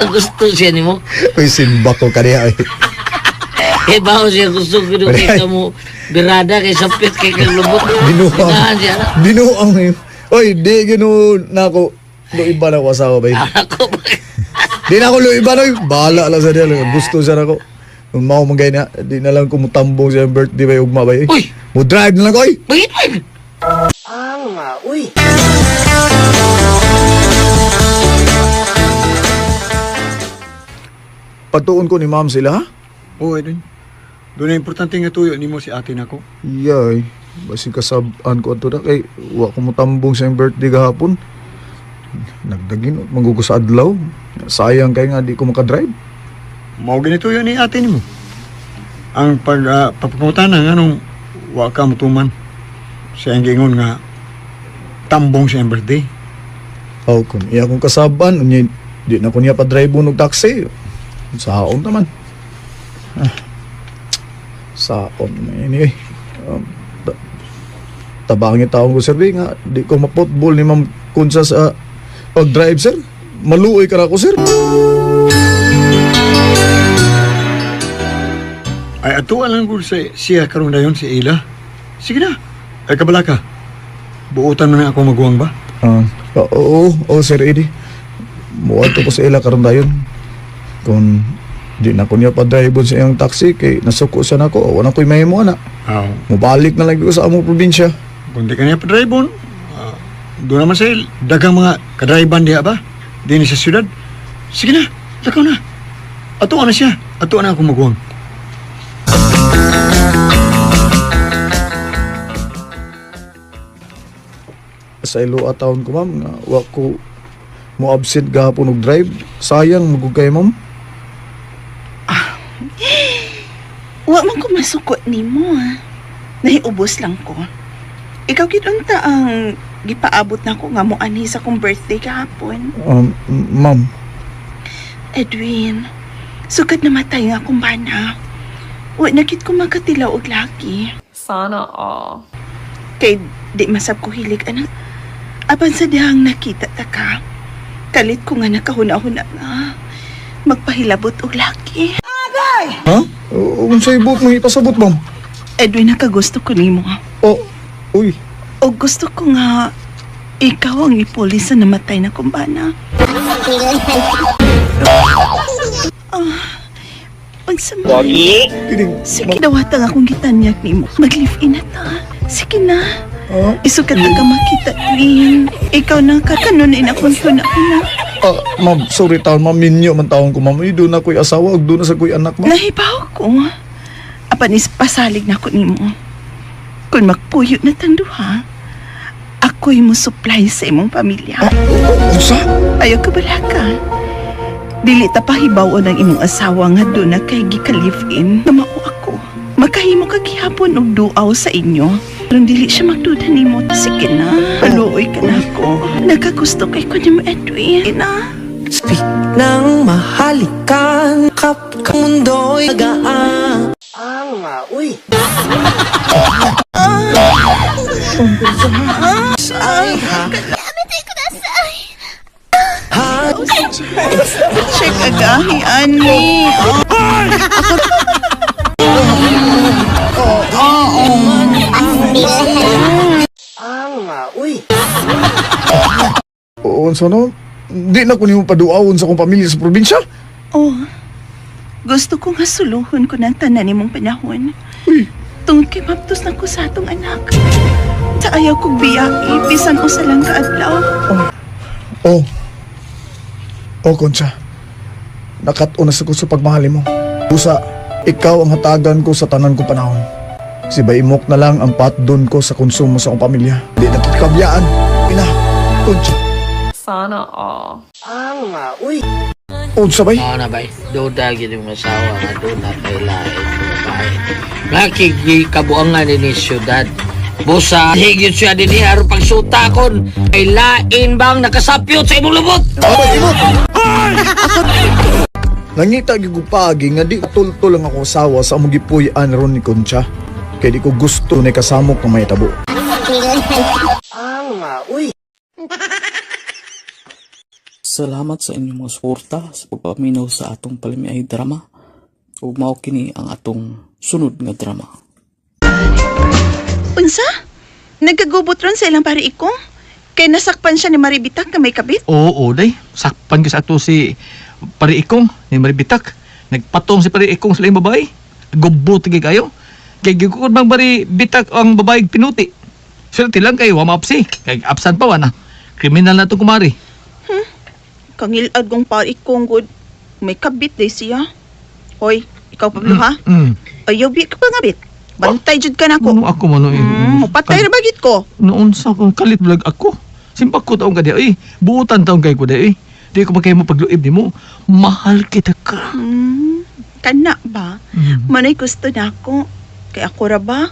Gusto siya nimo.
Uy, simba ko kaniya. Ay.
Eh, bawo siya gusto ko kay kamo birada kay sapit kay kang lubot.
Binuang.
Ginahan siya na.
Binuang. Oy, di ginu na ako. Luiba na ako asawa ba?
Ako ba?
Di na ako luiba na. Bahala lang sa diya. Gusto siya na ako. Kung mao man gaya na, di na lang kumutambong siya ang birthday ba ugma ba?
Uy!
Mo drive na lang ko, oy!
Bakit man?
Patuon ko ni ma'am sila, ha?
Oo, Edwin. Doon na importante nga tuyo nimo si ate nako.
Iyay, basi kasabaan ko ato na kay wa ko mutambong sa iyang birthday gahapon. Nagdagin, manggugo sa adlaw. Sayang kay nga di ko makadrive.
Mao ganito yun ni ate nimo. Ang pag papangutana nga nung wa ka mutuman sa iyang giingon nga tambong sa iyang birthday.
Oh, kung iya akong kasabaan, unya, di na ko niya pa-drive og taxi. Saon naman. Ah, saon naman. Anyway, tabangin taong ko, sir, di nga, di ko mapotball ni Ma'am Kunsa sa pag-drive, sir. Maluoy ka na ako, sir.
Ay ato lang gud sa siya karon dayon si Ila. Sige na. Ay kabala ka. Buotan man na ako maguwang ba?
Ah, oo, oo, Sir Eddie. Muadto ko sa ila karon dayon. Kung di na ko niya pa-drive sa iyang taxi kay nasuko siya nako, wala ko'y mahimo na.
Aw.
Mubalik na lang ko sa among probinsya.
Kung di ka niya pa-drive-on, doon naman sa dagang mga kadriban diha ba? Dini sa syudad. Sige na, lakaw na. Ato na siya. Ato na ako maguwang.
Sa ilo taon ko ma'am nga wa ko mo absent gahapon og drive. Sayang magug kay ma'am.
Wa man ko masukot nimo ah. Nahiubos lang ko. Ikaw gid unta ang gipaabot nako nga mo anhi sa akong birthday kahapon.
Ma'am,
Edwin, sugad namatay nga akong bana. Wa na gid ko makatilaw og laki.
Sana all.
Kay di masab ko hilig anak. Apan sa dihang nakita ta ka. Kalit ko nga nakahuna-huna nga magpahilabot og laki.
ha? Unsay buot mo ipasabot ma'am?
Edwin, nakagusto ko nimo.
Oh, uy.
O gusto ko nga ikaw ang ipuli sa namatay na kumbana. Ah, unsa man?
Kining
Sige dawata nga akong gitanyak nimo. Mag-live-in na ta. Sige na.
Ha?
Isukat na ka makita, Edwin. Ikaw na kakanunin akong huna-huna.
Ah, ma'am, sorry taon ma'am, minyo man taon ko ma'am. Uy, doon na ko'y asawa, ug doon na sa ko'y anak ma'am.
Nahibaw ko. Apan ispasalig na ko nimo. Kung magpuyo na tanduha, ako'y mo supply sa imong pamilya.
Unsa?
Ayaw ka balaka. Dili ta pahibaw-on ang imong asawa nga doon na kay gika-live-in na mao ako. Makahimo ka gihapon og duaw sa inyo. Pero dili siya magduda nimo. Sige na, paluoy ka na ako. Nakagusto kay ko nimo, Edwin. Na.
Speak ng mahalikan Kap mundo'y gaan. Ay, ha? Ha?
Check agahi, ani.
Unsa no? Di na ko nimo paduawon sa akong pamilya sa probinsya.
Oh, gusto ko nga suluhon ko ng tanan nimong panahon.
Uy,
Tungod kay maptos na ko sa atong anak. Sa ayaw kong biyai, bisan usa lang kaadlaw.
Oh. Oh, Concha. Nakat-on na sa ko sa pagmahal mo. Busa, ikaw ang hatagan ko sa tanan kong panahon. Si Baimok na lang ang patdon ko sa konsumo sa akong pamilya. Di na kita kabiyaan. Ina, Concha.
Sana all.
Unsa bay?
Mao na bay, duda gyud imong asawa nga doon na kay lain babae. Nakikikabuangan ni siyudad. Busa, higit siya din aron pagsuta kon. Kay lain bang nakasapyot sa imong lubot?
Abay, imok! Nangita gyud ko paagi nga di tultol ang akong asawa sa among gipuy-an ron ni Concha. Kay di ko gusto na kasamok nga mahitabo.
Salamat sa inyong mga suporta sa pagpaminaw sa atong palimiay drama. Ug mao kini ang atong sunod nga drama.
Unsa? Nagkagubot ron sa ilang pare ikong? Kay nasakpan siya ni Maribitak na may kabit?
Oo, day. Sakpan ko sa ato si Pari Ikong ni Maribitak. Nagpatong si Pari Ikong sa laing babae. Gubot gid kayo. Kay gikukod bang Pari Bitak ang babae pinuti. Swerte lang kayo, wa maapsi. Kay absent pa wa na. Kriminal na to kumari.
Kangilad kong pare ikong good. May kabit day siya. Hoy, ikaw Pablo ha? Ayaw bi ka pa nga bit. Bantay jud ka nako.
Ano ako man eh.
Patay ra bagit ko.
Noon sa ko kalit vlog ako. Simpak ko taong ka di ay. Buutan taong kay ko di ay. Di ko makaya mo pagluib nimo. Mahal kita ka.
Kana ba? Manay gusto na ako. Kay ako ra ba?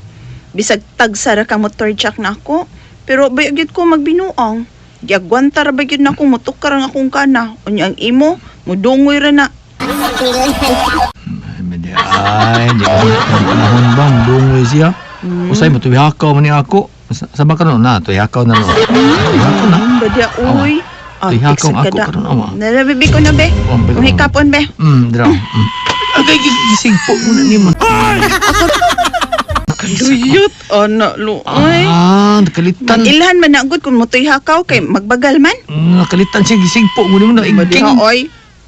Bisag tagsa ra ka motor jack na ako. Pero bayag gyud ko magbinuang. Giagwanta ra ba gyud na akong motukar ang akong kana. Unya ang imo, mudungoy ra na.
Ay, di ko na panahon bang dungoy siya. Usay mo tuhakaw man ni ako. Sama ka noon na, tuhakaw na noon. Tuhakaw na.
Badya uy. Ah,
Tuhakaw
tigsad
ako
ka da.
karon awa.
Narabibi ko na be.
Oh, be.
Kung hikapon be.
Draw. Agay gisigpo mo na nimo.
Luyot, ana luoy.
Ah, nakalitan.
Ilhan man na gud kung motoy hakaw kay magbagal man.
Nakalitan siya gisigpo mo nimo na
Badya
igking.
oy.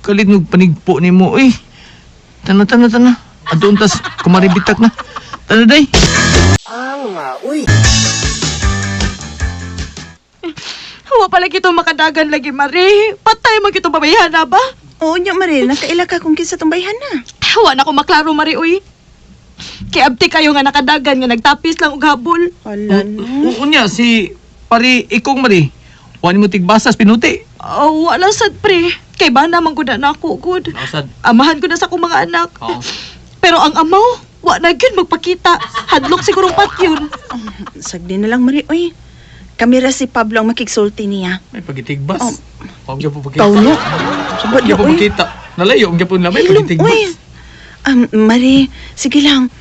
Kalit mo panigpo nimo eh. Tana tana tana. Adun tas kumaribitak na. Tana day.
Wa pala kito makadagan lagi, Mari. Patay man kito babayhan na ba?
Oo nya Mare, nakaila ka kung kinsa tong bayhan na.
Wa na ko maklaro, Mari, uy. Kay abti kayo nga nakadagan nga nagtapis lang og habol.
Hala no.
Oo niya si pari ikong mari. Wani mo tigbasas pinuti.
Oh, wala sad pre. Kay ba naman gud na ako gud.
Nasad.
Amahan ko na sa akong mga anak.
Oo.
Pero ang amaw, wa na gyud magpakita. Hadlok sigurong patyon.
Sagdi na lang Mare oy. Kami ra si Pablo ang makigsulti niya.
May pagitigbas.
Oh.
Huwag niyo po pagkita.
Ikaw no. Sabad
Huwag niyo po
oy.
makita. Nalayo, ang gyapon lamay
Hilom,
pagitigbas.
oy. Mare, sige lang.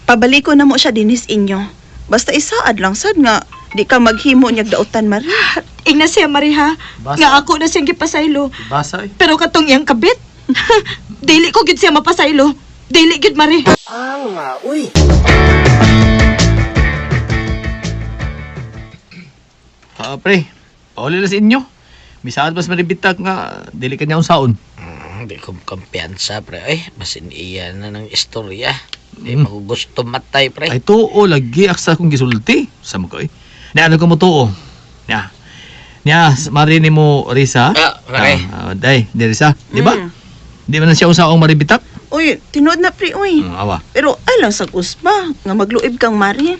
Pabalik ko na mo siya dinis inyo. Basta isaad lang sad nga di ka maghimo niyag dautan Mare.
Ingna siya, Mari, ha?
Basa.
Nga ako na siyang gipasaylo.
Basa eh.
Pero katong iyang kabit, dili ko gid siya mapasaylo. Dili gid, Mari.
Ah, pre, pauli na sa inyo. Misaad mas maribitak nga dili ka niya unsaon.
Di ko kumpiyansa pre. Ay, basin iya na ng istorya. Di magugusto matay pre.
Ay tuo lagi aksa kong gisulti sa mo ko eh. Na ano ko mo tuo? Nya. Nya, mari ni mo Risa.
Ah, mari.
Ah, day, di Risa, di ba? Di man na siya unsaong maribitak?
Uy, tinuod na pre oy.
Awa.
Pero ay lang sa kusba nga magluib kang Mare.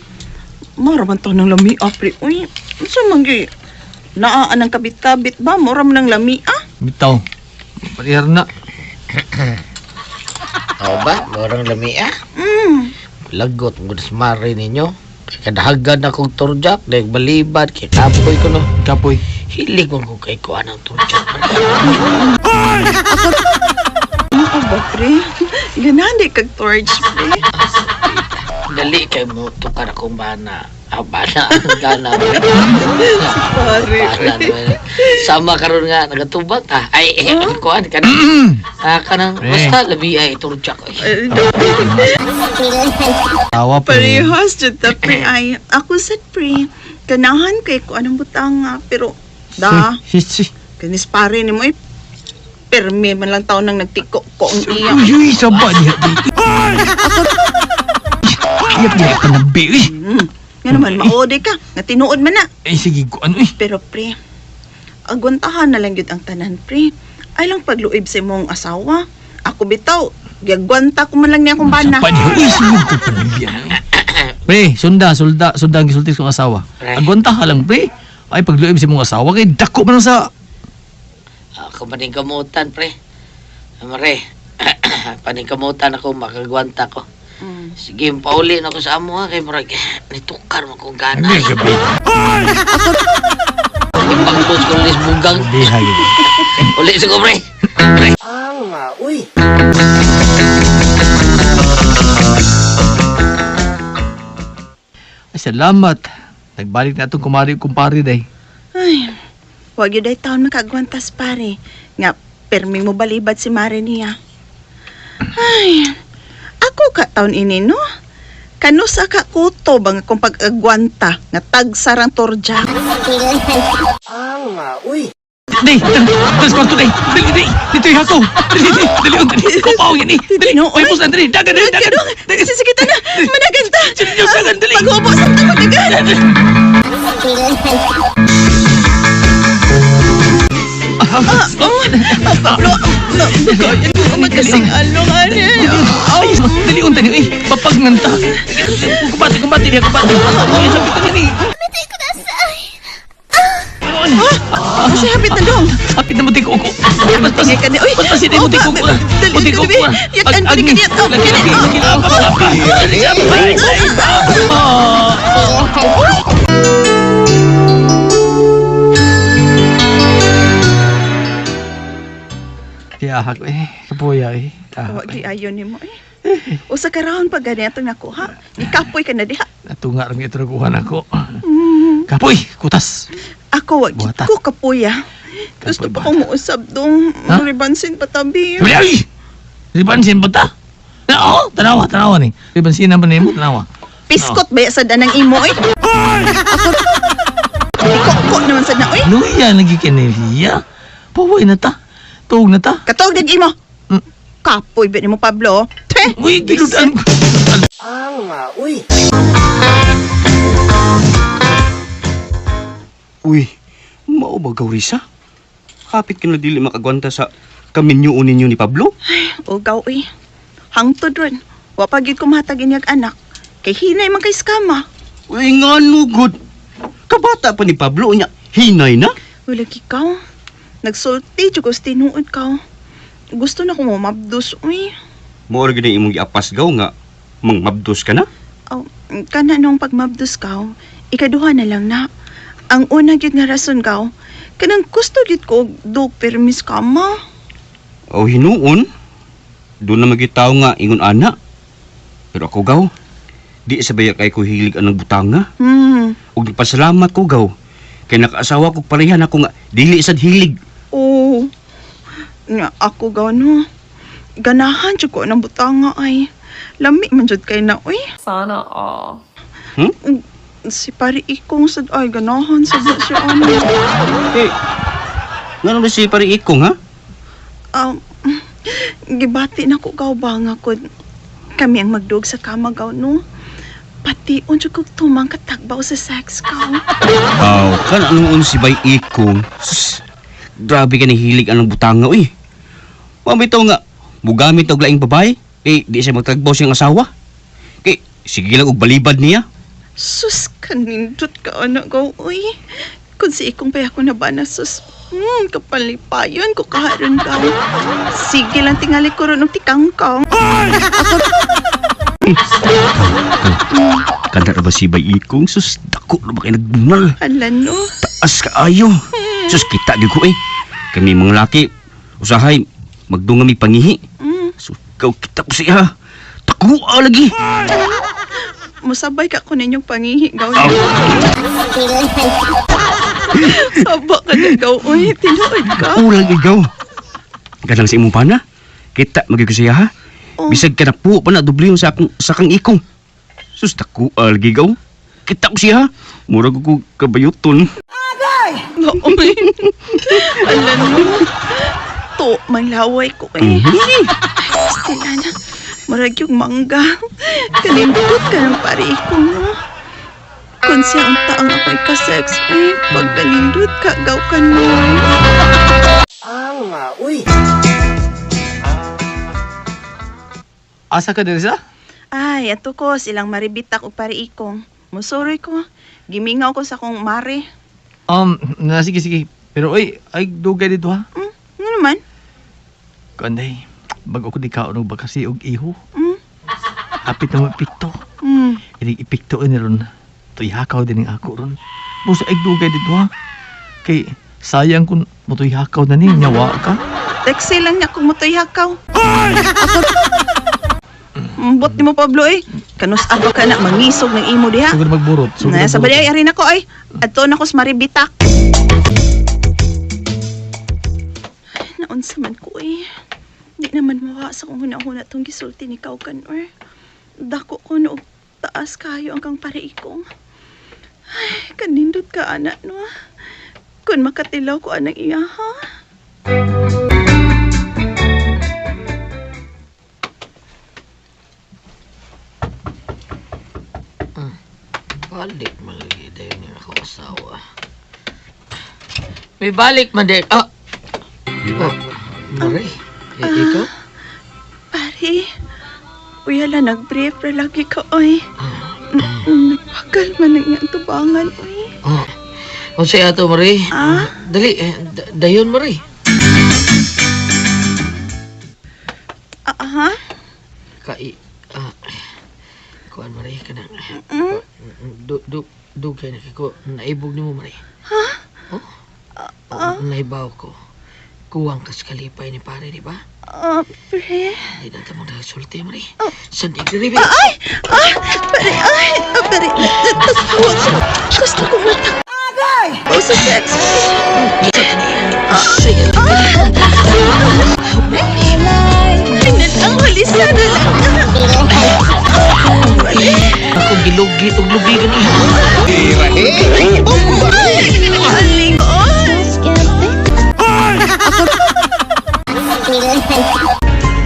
Mara man to ng lami ah, pre oy. Unsa man gyud? Naa anang kabit-kabit ba? Mura man ng lami ah.
Bitaw. Parihar na.
O ba? Morang lami ah. Lagot mo sa mare ninyo. Kadahagan akong turjak, dahil balibad, kay kapoy ko no.
Kapoy.
Hilig mo ko kay kuha ng turjak.
Ako ba, pre? Ganahan di kag torch, pre.
Dali kay mo tukar akong bana. Ah, bana. Ang gana.
Pare.
Bana naman. Sama karon nga nagatubag ah. Ay, eh, ang kuan kanang ah kanang basta labi ay turjak. Ay.
Tawa pre.
Parehas jud ta, pre. Ay, ako sad, pre. Ganahan kay ko anong butanga, pero da,
Si, si.
kanis pare nimo eh. Perme man lang taon nang nagtiko ko ang iya.
Uy, uy, saba diha. Iya diha ka na be. Uy.
Nga naman, maode ka. Nga tinuod man na.
Ay sige ko ano eh.
Pero pre, agwantahan na lang yun ang tanan, pre. Ay lang pagluib sa imong asawa. Ako bitaw, gagwanta ko man lang niya akong bana.
Saba diha. Uy, sige ko panabiyan. Pre, sunda, sulda, sunda ang gisulti kong asawa.
Pre.
Agwanta ka lang pre. Ay pagluib sa imong asawa kay dako man lang sa
Ako paningkamutan, pre. Mare, paningkamutan ako, makagwanta ko. Sige, pauli na ako sa amo ha, kay murag, nitukar mo kong gana.
Ay, gabi.
Ipanglos ko lis bugang.
Diha yun.
Uli sa ko, pre.
Ay, salamat. Nagbalik na itong kumari kumpare day.
Ay, wag yun ay taon makagwantas pare. Nga, permi mo balibad si Mare niya. Ay, ako ka taon ini, no? Kanusa ka kuto bang akong pag-agwanta nga tagsarang torja.
Day, dali, sa kwarto day. Dali, dali. Dito yung hako. Dali, dali, dali, dali. Kupaw yan eh. Dali,
No,
ay, musan, dali. Dagan, dali, dagan.
Sige, sige, na. Managan ta.
Seryoso, dali.
Paghubo sa ta, managan. Pablo, no, magkasing along, are.
Ay, dali, unta niyo eh. Papagnanta. Kumbati, kumbati, diha, kumbati. Ay, sabi ko niya eh.
Kasi hapit na dong.
Hapit na mo ko. Paspasin
Tingay ka ni- Uy!
Paspasin mo
Oh,
ko.
dali,
Muti ko.
dali. Yakan ko ni kaniya. Oh,
Laki,
kani.
laki, laki. Laki, laki. Kaya ako eh, kapuya eh.
Wag di ayon nimo eh. Usa ka round pag ganito nakuha. Ikapoy ka na diha.
Natunga rin ito nakuha na ko. Kapoy, kutas.
Ako wag
Buhata.
ko kapuya. Gusto
Kapoy,
pa kong muusab dong.
Ha?
Ribansin patabi.
Sabi, ay! Ribansin ba ta? Oo, tanawa, tanawa ni. Ribansin naman ni mo, tanawa.
Piskot ba sa danang imo eh? Ako Iko naman sa na oy.
Luya, lagi kiniliya. Paway na ta. Tuog na ta.
Katog dag imo. Kapoy ba nimo Pablo? Te.
Uy, giludan ko.
Uy, mao ba Gaurisa? Hapit ka na dili makagwanta sa kaminyo ninyo ni Pablo?
Ugaw oy. Hangtod ron. Wa pa gyud ko mahatag inyag anak. Kay hinay man kay skama.
Uy, nga gud. Kabata pa ni Pablo unya, hinay na.
Wala ikaw. Nagsulti jud ko sa tinuod ka. Gusto na ko mabdos uy.
Mao ra gid ang imong giapas gaw nga mangmabdos ka na.
Oh, kana nung pagmabdos ka, ikaduha na lang na. Ang una gyud nga rason ka, kanang gusto gyud ko og dog permis ka ma.
O hinuon, doon na magitaw nga ingon ana. Pero ako gaw, di sa baya kay ko hilig anang butanga. Ug nagpasalamat ko gaw. Kay nakaasawa ko parehan ako nga dili sad hilig.
Oh. Nga ako gano. Ganahan jud ko ng butanga ay. Lami man jud kay na uy.
Sana all.
Si pare ikong sad ay ganahan sad na siya ano.
Eh, ngano ba si pare ikong ha?
Um, gibati na ko gaw ba nga kun kami ang magdug sa kama gaw no. Pati unsa kog tumang katagbaw sa sex ka.
Aw, kan anong si bay ikong? Sus, grabe ka ni hilig anang butanga uy. Mabitaw nga, mugamit og laing babae, eh di siya magtagbaw siyang asawa. Kay sige lang og balibad niya.
Sus, kanindot ka anak gaw uy. Kung si ikong pa ako na ba na sus, Kapalipayon ko kaharon ka. Sige lang tingali ko ron og tikangkang.
Kada ra ba si Bay Ikong? Sus, dako na ba kayo nagbunal?
Hala no.
Taas kaayo. Sus, kita gyud ko eh. Kami mga laki, usahay, magdunga mi pangihi. Sus, ikaw kita ko siya. Takuha lagi.
Musabay ka ko ninyong pangihi gaw. Saba ka na gaw. Uy, tinuod ka.
Ulang ikaw. Ganang sa imong pana. Kita magyud ko siya ha.
Oh.
Bisag ka na po pa na doble yung sa akong sa kang ikong. Sus, takuha lagi gaw. Kita ko siya. Murag ko kabayuton.
Nooy. Hala no. To, manglaway ko eh. Stila na. Murag yung mangga. Kanindot ka ng pare ko no. Kung siya ang taong ako'y ka-sex, eh, pag kanindot ka, gaw ka no.
Asa ka din sa?
Ay, ato ko, silang maribitak og pare ikong. Musuroy ko. Gimingaw ko sa akong mare.
Na, sige, sige. Pero oy, ay dugay dito ha.
Ano naman?
Kanday, bago ko di kaon og bakasi og iho. Hapit na mo epekto. Inig epekto ni ron. Tuyhakaw din ang ako ron. Busa ay dugay dito ha. Kay sayang kung mutuyhakaw na ni nyawa ka.
Taxi lang niya kung mutoy hakaw. Ako. Mbot ni mo, Pablo, eh. Kanus ako ka na, mangisog ng imo diha.
Sugod magburot. Sugod
Na, sa
magburot.
balay, arin ako, ay. Adto na ko sa maribitak. Ay, naunsa man ko, eh. Di naman mawa sa kong huna-huna tong gisulti ni Kaukan, or. Dako ko noog taas kayo ang kang pareikong. Ay, kanindot ka, anak, no? Kung makatilaw ko anang iya, ha?
Balik man lagi dayon ni ako asawa. May balik man din. Ah. Oh, Mare, eh, ikaw?
Pare, uy, hala, nag-brief ra lagi ka, oy. Nagpagal man ang iyang tubangan, oy.
Oh. Unsay ato, Mare?
Ah?
Dali, eh, dayon, Mare.
Ah, aha?
Kai, ah, kuan, Mare, kanang.
Mm?
Du, du, dugay na kay ko naibog nimo, Mare. Ha? Oh? Oh, naibaw ko. Kuwang kas kalipay ni pare, di ba?
Ah, pre.
Hindi na tamang nagsulti, Mare. Sa nagribi.
Ay! Ah! Pare, ay! Ah, pare, tas gusto ko matak... Agay! Oh, sa sex.
Sige.
Ay, ang huli sana lang.
Ako gilugi og lugi gani.
Ay! Aling, oh!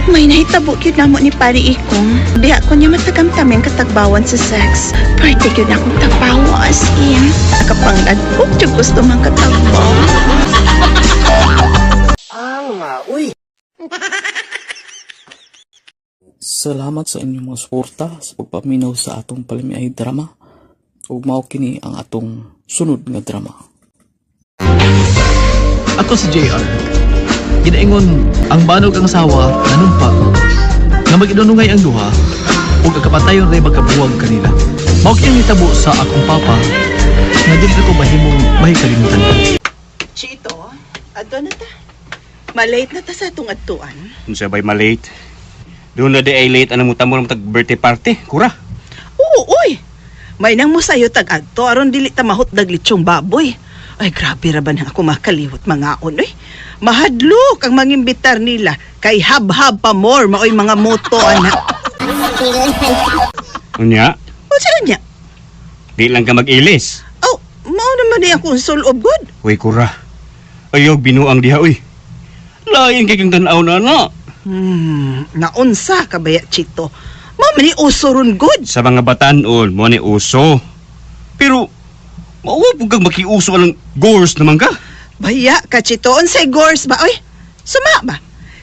May nahitabo gyud namo ni pare ikong. Diha ko niya matagamtami ang katagbawan sa sex. Parte gyud akong tagbawa as in. Nakapangladbok jud gusto mang katagbaw.
Salamat sa inyong mga suporta sa pagpaminaw sa atong palamiay drama. Ug mao kini ang atong sunod nga drama.
Ako si JR. Ginaingon ang banog ang sawa nanumpa nga mag-inunungay ang duha ug ang kapatayon ray magkabuwag kanila. Mao kini nitabo sa akong papa nga dili ko mahimong mahikalimutan.
Chito, adto na ta. Malate na ta sa atong adtuan.
Unsa bay malate? Doon na di ay late anang mutamo ng tag birthday party, kura.
Oo, uy. May nang mo sayo tag adto aron dili ta mahutdag litsong baboy. Ay grabe ra ba na ako makaliwat mga oy. Mahadlok ang mangimbitar nila kay hab-hab pa more maoy mga moto ana.
Unya,
Unsa niya?
di lang ka mag-ilis.
Oh, mao naman ni akong sulob good.
Uy, kura. Ayaw, binuang diha, uy. Lain kay kang tanaw na, na.
Naunsa ka baya Chito. Mao man ni uso ron good.
Sa mga batanon, mo ni uso. Pero, mauwa po kang makiuso ng gores naman ka.
Baya ka Chito, unsay gores ba oy? Suma ba?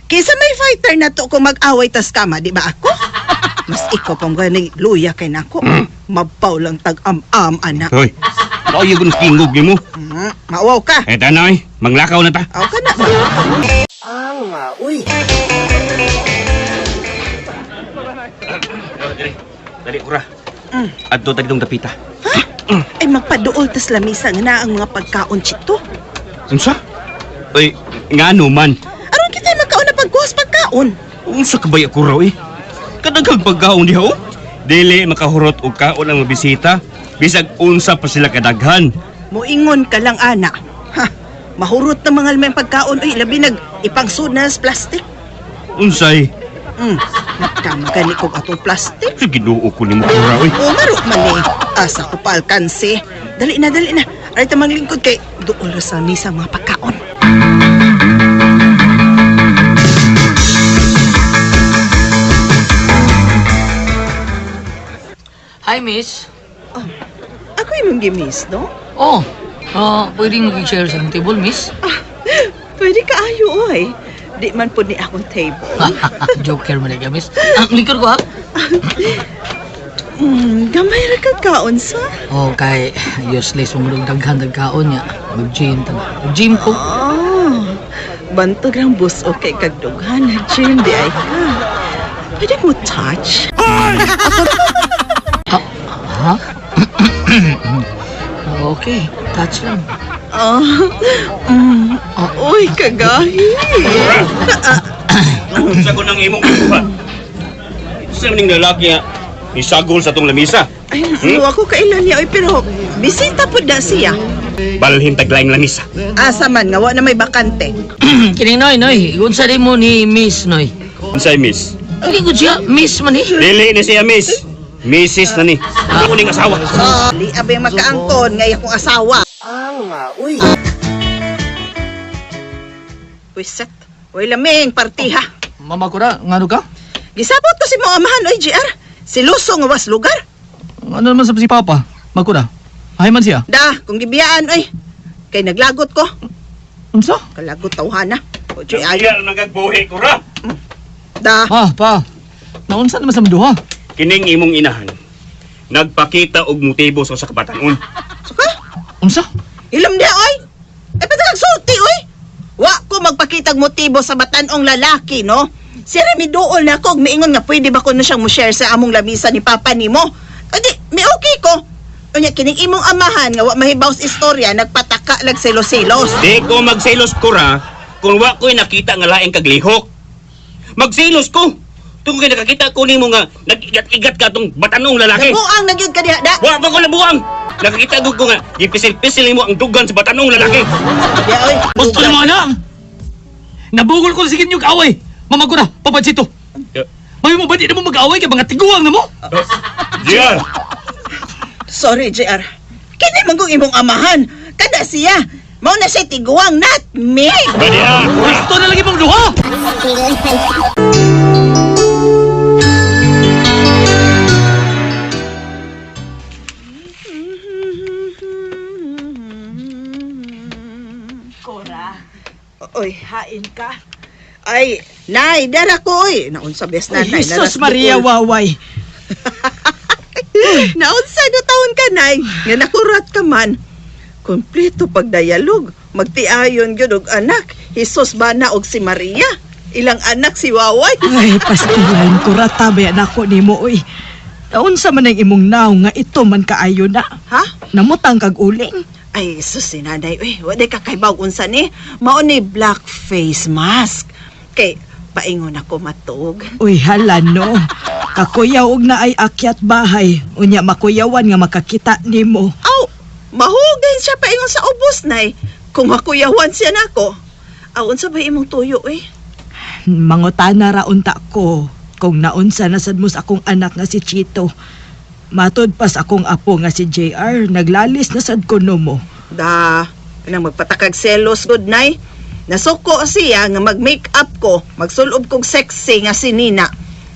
Kaysa may fighter na to kung mag-away tas kama, di ba ako? Mas ikaw pang gani luya kay nako. Mabaw lang tag am-am anak.
Hoy, Kaya ko ng tingog nimo.
Mauwaw ka.
Eh, tanay, manglakaw na ta.
Aw ka na.
Dali, kura. Adto ta ditong dapita.
Ay magpaduol tas lamisa nga na ang mga pagkaon chito.
Unsa? Uy, ngano man?
Aron kita magkaon na pagkuhas pagkaon.
Unsa ka ba ako raw eh? Kadaghang pagkaon diha oh. Dili makahurot og kaon ang mga bisita. Bisag unsa pa sila kadaghan.
Moingon ka lang ana. Ha, mahurot na mga may pagkaon uy labi nag ipangsud na sa plastic.
Unsay?
Nagkamagani kog atong plastic.
Sa Ginoo ko nimo kura oy.
O maro man eh. Asa ko pa alkanse. Dali na, dali na. Aray tamang lingkod kay duol ra sa misa mga pagkaon.
Hi, miss.
Ako imong gimiss, no?
Oh, pwedeng mag-share sa table, miss?
Pwede ka ayo oy. Di man pud ni akong table.
Joker man ka, miss. Ang lingkod ko, ha?
Gamay ra ka kaon sa.
Oh, kay useless mo mong daghan dagkaon niya. Mag-gym ta. Mag-gym ko.
Oh, bantog ang bus okay kag dughan na gym di ay ka. Pwede mo touch?
Ha? Okay, touch lang.
Oh, Uy, kagahi.
Unsa ko nang imong kuha? Sa ning lalaki nga isagol sa tong lamisa.
Ay, hmm? Ako kailan niya oy, pero bisita pud na siya.
Balhin taglaing lamisa.
Asa man nga wa na may bakante.
Kining Noy, Noy, unsa di mo ni Miss Noy?
Unsay miss?
Hindi ko siya, Miss man eh.
Dili ni siya miss. Mrs. na ni. Ako ning asawa.
Di abay makaangkon ngay akong asawa. Uy. Wiset. Uy, laming partiha.
Mama ko ra, ngano ka?
Gisabot ko si mo amahan oy GR. Si Luso nga was lugar.
Ano naman sa si Papa? Magkura. Ay man siya.
Da, kung gibiyaan oy. Kay naglagot ko.
Unsa?
Kalagot tawhana. O GR.
Iya nagagbuhi ko ra.
Da.
Ah, pa. Naunsa naman sa duha?
Kining imong inahan. Nagpakita og motibo sa usa ka batan-on.
Suka?
Unsa?
Ilam niya oy. Ay pwede kag sulti oy. Wa ko magpakitag motibo sa batanong lalaki no. Si Remy duol na ako, og miingon nga pwede ba ko na siyang mo-share sa among lamisa ni Papa nimo. Adi, mi okay ko. Unya kining imong amahan nga wa mahibaw sa istorya nagpataka lag selos-selos.
Di ko magselos ko ra kung wa ko'y nakita nga laing kaglihok. Magselos ko. Tungkol kay nakakita ko nimo nga nag-igat-igat ka tong batanong lalaki.
Nabuang na gyud ka diha da.
Wa pa ko nabuang. Nakakita gud ko nga gipisil-pisil nimo ang dugan sa batanong lalaki.
Diha oy.
Gusto na mo na. Nabugol ko sa inyong away. Mama ko na, Papa Chito. Mayo mo ba di na mo mag-away kay mga tiguang na mo?
JR.
Sorry, JR. Kini man kong imong amahan. Kada siya. Mao na siya tiguang, not me.
Badiya.
Gusto na lagi mong duha.
Cora,
Oy,
hain ka.
ay, nay, dara ko oy. Naunsa bes na
Ay,
nay.
Jesus Maria Waway.
Naunsa na taon ka nay. Nga nakurat ka man. Kompleto pagdialog. Magtiayon gyud og anak. Jesus bana og si Maria. Ilang anak si Waway.
Ay, pastilan, Cora, tabay nako nimo oy. Naunsa man ang imong naong nga ito man kaayo na.
Ha?
Namutang kag uling.
Ay, sus si nanay. Uy, wala ka kay unsa ni. Mao ni black face mask. Kay paingon ako matug.
Uy, hala no. Kakuyaw og na ay akyat bahay. Unya makuyawan nga makakita nimo.
Aw, mahugay siya paingon sa ubos nay. Kung makuyawan siya nako. Aw, unsa ba imong tuyo eh?
Mangutana ra unta ko kung naunsa na sad mo sa akong anak nga si Chito. Matod pas akong apo nga si JR, naglalis na sad kuno mo.
Da, nang magpatakag selos good nay. Nasuko siya nga mag-make up ko, magsulob kog sexy nga si Nina.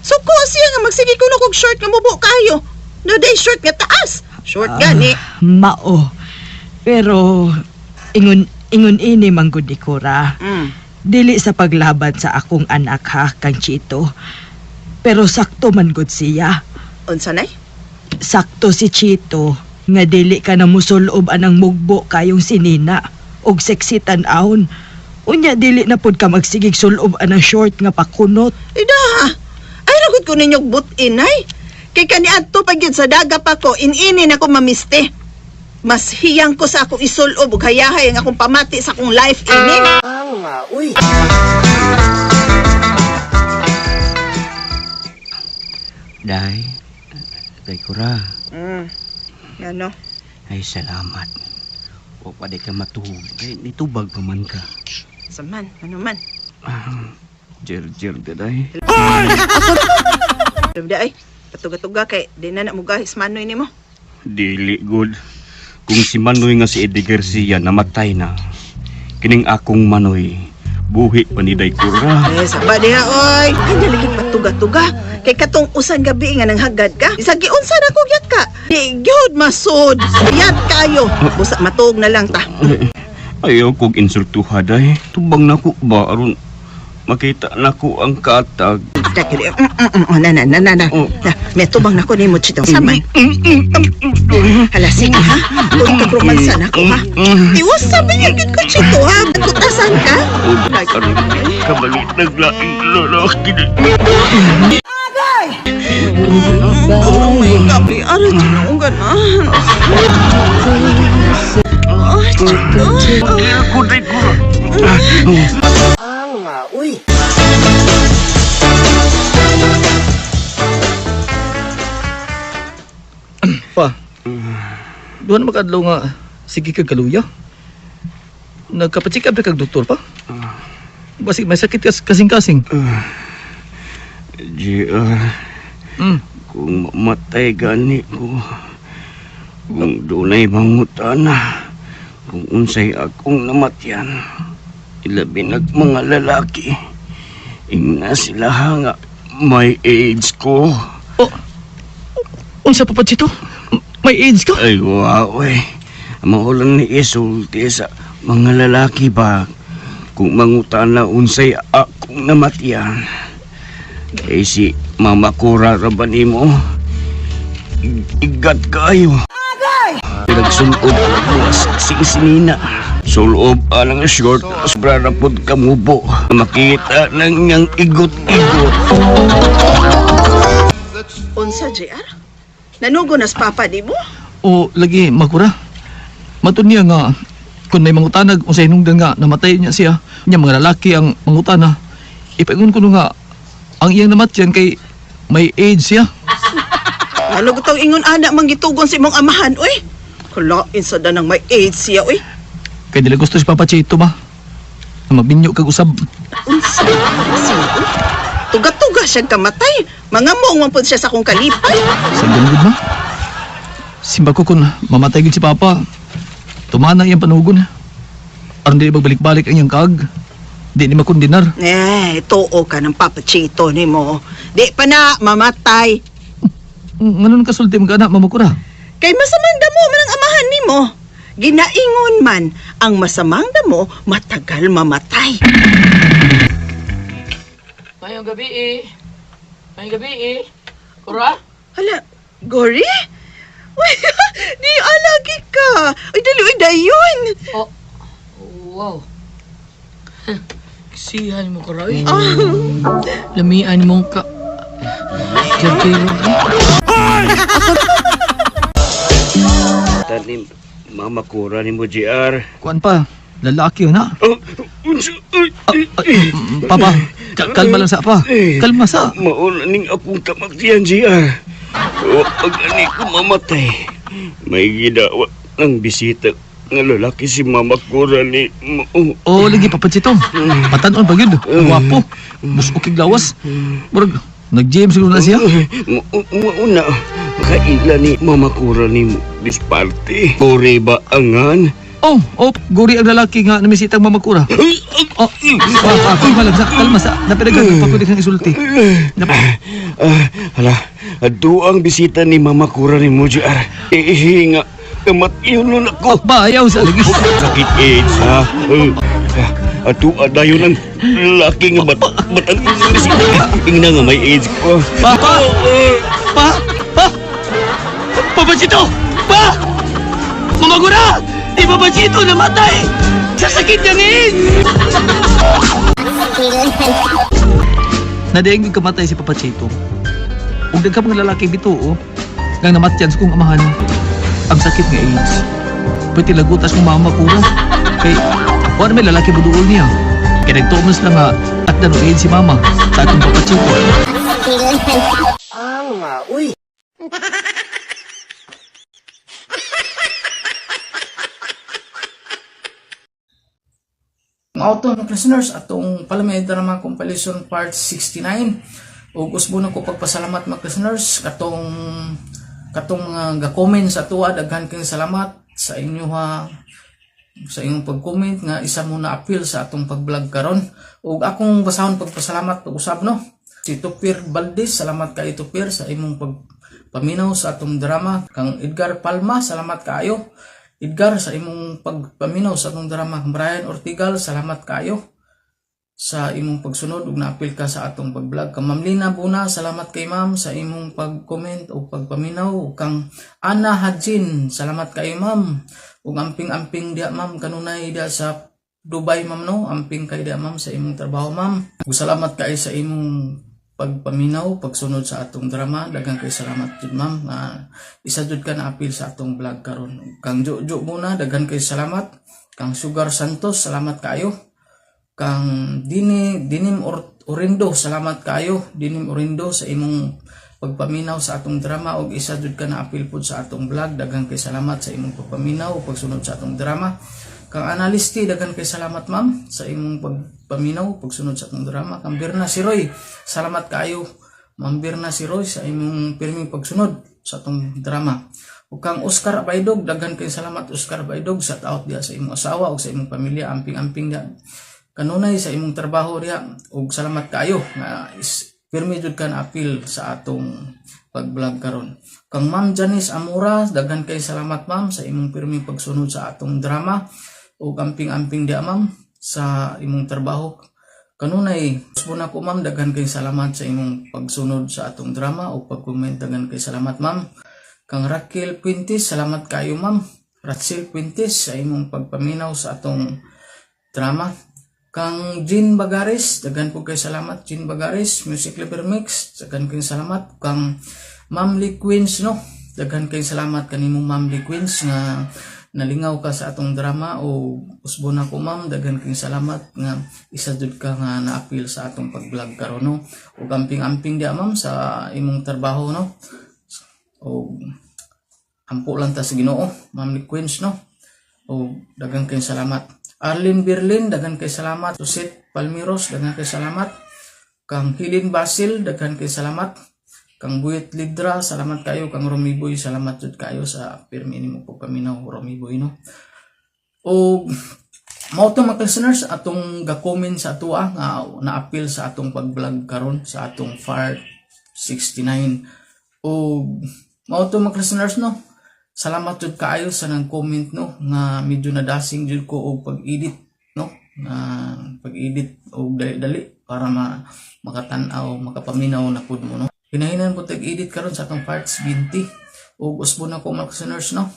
Suko siya nga magsige kuno kog short nga mubo kayo. No day short nga taas. Short gani.
Mao. Pero ingon ingon ini manggod ni Cora. Dili sa paglaban sa akong anak ha, kang Chito. Pero sakto man gud siya.
Unsa nay?
Sakto si Chito Nga dili ka na musulob anang mugbo kayong sinina og sexy tan-awon. Unya dili na pud ka magsigig sulob anang short nga pakunot.
Ida, ay ragot ko ninyo butin ay. Kay kaniadto pag yun sa daga pa ko, inini na ko mamiste. Mas hiyang ko sa akong isulob ug hayahay ang akong pamati sa akong life ini.
Day, day kura.
Ano?
Ay, salamat. O pa di ka matuog. Ay, nitubag pa man ka.
Saman, ano man.
Jer-jer ka, day.
Di ay, patuga-tuga kay di na na mugahis manoy nimo.
Dili, good. Kung si Manoy nga si Eddie Garcia namatay na, kining akong Manoy, buhi pa ni Day Kura.
Eh, saba diha oy. Ay, lagi patuga-tuga. Kay katong usan gabi nga nanghagad ka. Bisag giunsa na ko gyud ka. Di gyud masud. Yat kayo. Busa matuog na lang ta.
Ayaw kog insultuha, day. Tubang nako ba aron makita nako ang katag.
Dagili. Na na na na na.
Oh.
Na, may tubang nako nimo chito. Saman. Hala sige ha. Kung kag-romansa na ko ha. Iwas sabi niya gid ko chito ha. Kutasan ka.
O, karon kabalit naglaing lalaki.
Oh my God, ara chino ang ganahan. Oh, chito.
Ako, Day Kura.
Pa, duha na makadlaw nga sige kag kaluya. Nagkapacheck up na kag doktor pa. Basig may sakit kas kasing-kasing.
JR, kung mamatay gani ko, kung dunay mangutana, kung unsay akong namatyan, ilabi nag mga lalaki, ingna sila nga may AIDS ko.
Oh, unsa pa pa Chito? May AIDS ka?
Ay, wow, eh. Maulan ni isulti sa mga lalaki ba kung mangutana unsay akong namatyan. Eh si Mama Cora ra ba nimo? Igat kayo. Nagsulob buwas sing sinina. Sulob alang short, sobra na pod kamubo. Makita nang niyang igot-igot.
Unsa JR? Nanugo nas papa di mo?
O lagi makura. Matud niya nga kung may mangutanag unsay hinungdan nga namatay niya siya, niya mga lalaki ang mangutana. Ipaingon ko no nga ang iyang namatyan kay may AIDS siya.
Ano gutong ingon ana manggitugon sa imong amahan oy? Kalain sa danang may AIDS siya oy.
Kay dili gusto si Papa Chito ba? Na mabinyo kag usab.
Unsa? Siya, oy. Tuga-tuga siya kamatay. Mga mong man pud siya sa akong kalipay.
Sa gud ma. Simba ko kun mamatay gid si Papa. Tumana iyang panugon. Aron dili magbalik-balik ang iyang kaag. Di ni makundinar.
Eh, tuo ka ng Papa Chito nimo. Di pa na mamatay.
Nganon kasulti mga anak mamakura?
Kay masamang damo man ang amahan nimo. Ginaingon man ang masamang damo matagal mamatay.
Mayong gabi eh. Mayong gabi eh. Kura?
Hala, Gori? Uy, di alagi ka. Uy, dali, uy, dayon.
Oh. Wow. Sihan mo kura eh. Lamian mong ka... Jardiro.
Tanim, Mama Cora ni mo, JR.
Kuan pa, lalaki yun ha.
Oh, unsa, ay,
Ay, Papa, kalma lang sa pa. Kalma sa.
Mauna ning akong kamaktiyan, JR. O, pag ani ko mamatay, may gidawa ng bisita nga lalaki si Mama Cora ni mo.
Oh, lagi Papa Chito. Patanon pa gyud. Gwapo. Busok kig lawas. Murag nag-gym siguro na siya.
Mauna, kaila ni Mama Cora ni mo disparte. Kore ba angan?
Oh, oh, guri ang lalaki nga namisitang mamakura. Oh, ah, kalma lang sa, kalma sa. Napinagan pa pwede kang isulti. Nap
Ah, hala, ado ang bisita ni Mama Cora ni mo, JR. Ihinga, kamatyon nun ako.
ba, ayaw sa lagi.
Sakit AIDS, ha? Ato adayon ang lalaki nga bat batang bisita. Ingna nga may AIDS ko.
Pa, pa, pa, pa. Papa Chito! Pa!
Mamagura! Di ba ba Chito namatay? Sa sakit niyang AIDS! Nadaing kamatay si Papa Chito. Ug daghan mga lalaki bituo nang namatyan sa kong amahan ang sakit nga AIDS. Pwede lagutas kong mama ko. Kay wala may lalaki buduol niya. Kay nagtuo man sila nga takdan og AIDS si mama sa akong Papa Chito.
Mao to, mga listeners, atong Palamay Drama Compilation Part 69. Ug usbo na ko pagpasalamat, mga listeners, katong katong mga ga-comment sa tuwa. Daghan kayong salamat sa inyo ha, sa inyong pag-comment nga isa mo na appeal sa atong pag-vlog karon. Ug akong basahon pagpasalamat pag-usab, no. Si Tupir Valdez, salamat kay Tupir sa imong pagpaminaw sa atong drama. Kang Edgar Palma, salamat kaayo, Edgar, sa imong pagpaminaw sa atong drama. Kang Brian Ortigal, salamat kaayo sa imong pagsunod ug naapil ka sa atong pag-vlog. Kang Ma'am Lina Buna, salamat kay Ma'am sa imong pag-comment ug pagpaminaw. Ug kang Ana Hajin, salamat kay Ma'am. Ug amping-amping diya, Ma'am, kanunay diya sa Dubai, Ma'am, no. Amping kay diya, Ma'am, sa imong trabaho, Ma'am. Ug salamat kay sa imong pagpaminaw, pagsunod sa atong drama. Daghang kay salamat jud, Ma'am, nga isa jud ka na apil sa atong vlog karon. Ug kang Jojo muna, daghan kay salamat. Kang Sugar Santos, salamat kaayo. Kang Dini Dinim Orindo, salamat kaayo, Dinim Orindo, sa imong pagpaminaw sa atong drama og isa jud ka na apil pud sa atong vlog. Daghan kay salamat sa imong pagpaminaw ug pagsunod sa atong drama. Kang Analisti, daghan kay salamat, Ma'am, sa imong pagpaminaw, pagsunod sa atong drama. Kang Birna Siroy, salamat kaayo, Ma'am Birna Siroy, sa imong pirming pagsunod sa atong drama. Ug kang Oscar Abaydog, daghan kay salamat, Oscar Abaydog. Shout out diya sa imong asawa ug sa imong pamilya. Amping-amping diya kanunay sa imong trabaho diha ug salamat kaayo nga is pirmi jud ka na apil sa atong pag-vlog karon. Kang Ma'am Janice Amora, daghan kay salamat, Ma'am, sa imong pirming pagsunod sa atong drama ug amping-amping diha, Ma'am, sa imong trabaho. Kanunay, usbo na ko, Ma'am, daghan kay salamat sa imong pagsunod sa atong drama ug pag-comment. Daghan kay salamat, Ma'am. Kang Raquel Puentes, salamat kayo, Ma'am. Ratsel Puentes, sa imong pagpaminaw sa atong drama. Kang Jean Bagares, daghan po kay salamat, Jean Bagares, Music Liver Mix, daghan kay salamat. Kang Ma'am Lee Queens, no. Daghan kay salamat kanimo, Ma'am Lee Queens, nga nalingaw ka sa atong drama o usbo na ko, Ma'am, daghan kay salamat nga isa jud ka nga naapil sa atong pag-vlog karon, no. Ug amping-amping diya, Ma'am, sa imong trabaho, no. O ampo lang ta sa Ginoo, Ma'am Lee Queens, no. O daghan kay salamat. Arlene Berlin, daghan kay salamat. Susit Palmiros, daghan kay salamat. Kang Hilin Basil, daghan kay salamat. Kang Buyet Lidra, salamat kayo. Kang Romiboy, salamat jud kayo sa pirmi nimo pagpaminaw, Romiboy, no. O mao to, mga listeners, atong ga-comment sa atoa nga naapil sa atong pag-vlog karon sa atong Part 69. O mao to, mga listeners, no. Salamat jud kaayo sa nang comment, no, nga medyo nadasing jud ko og pag-edit, no, nga pag-edit og dali-dali para ma makatan-aw, makapaminaw na pud mo, no. Hinahinan po tag-edit karon sa atong parts 20 ug usbo na ko, mga listeners, no.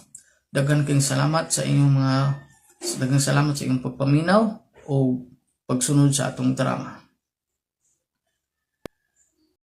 Daghan kayong salamat sa inyong mga daghang salamat sa inyong pagpaminaw o pagsunod sa atong drama.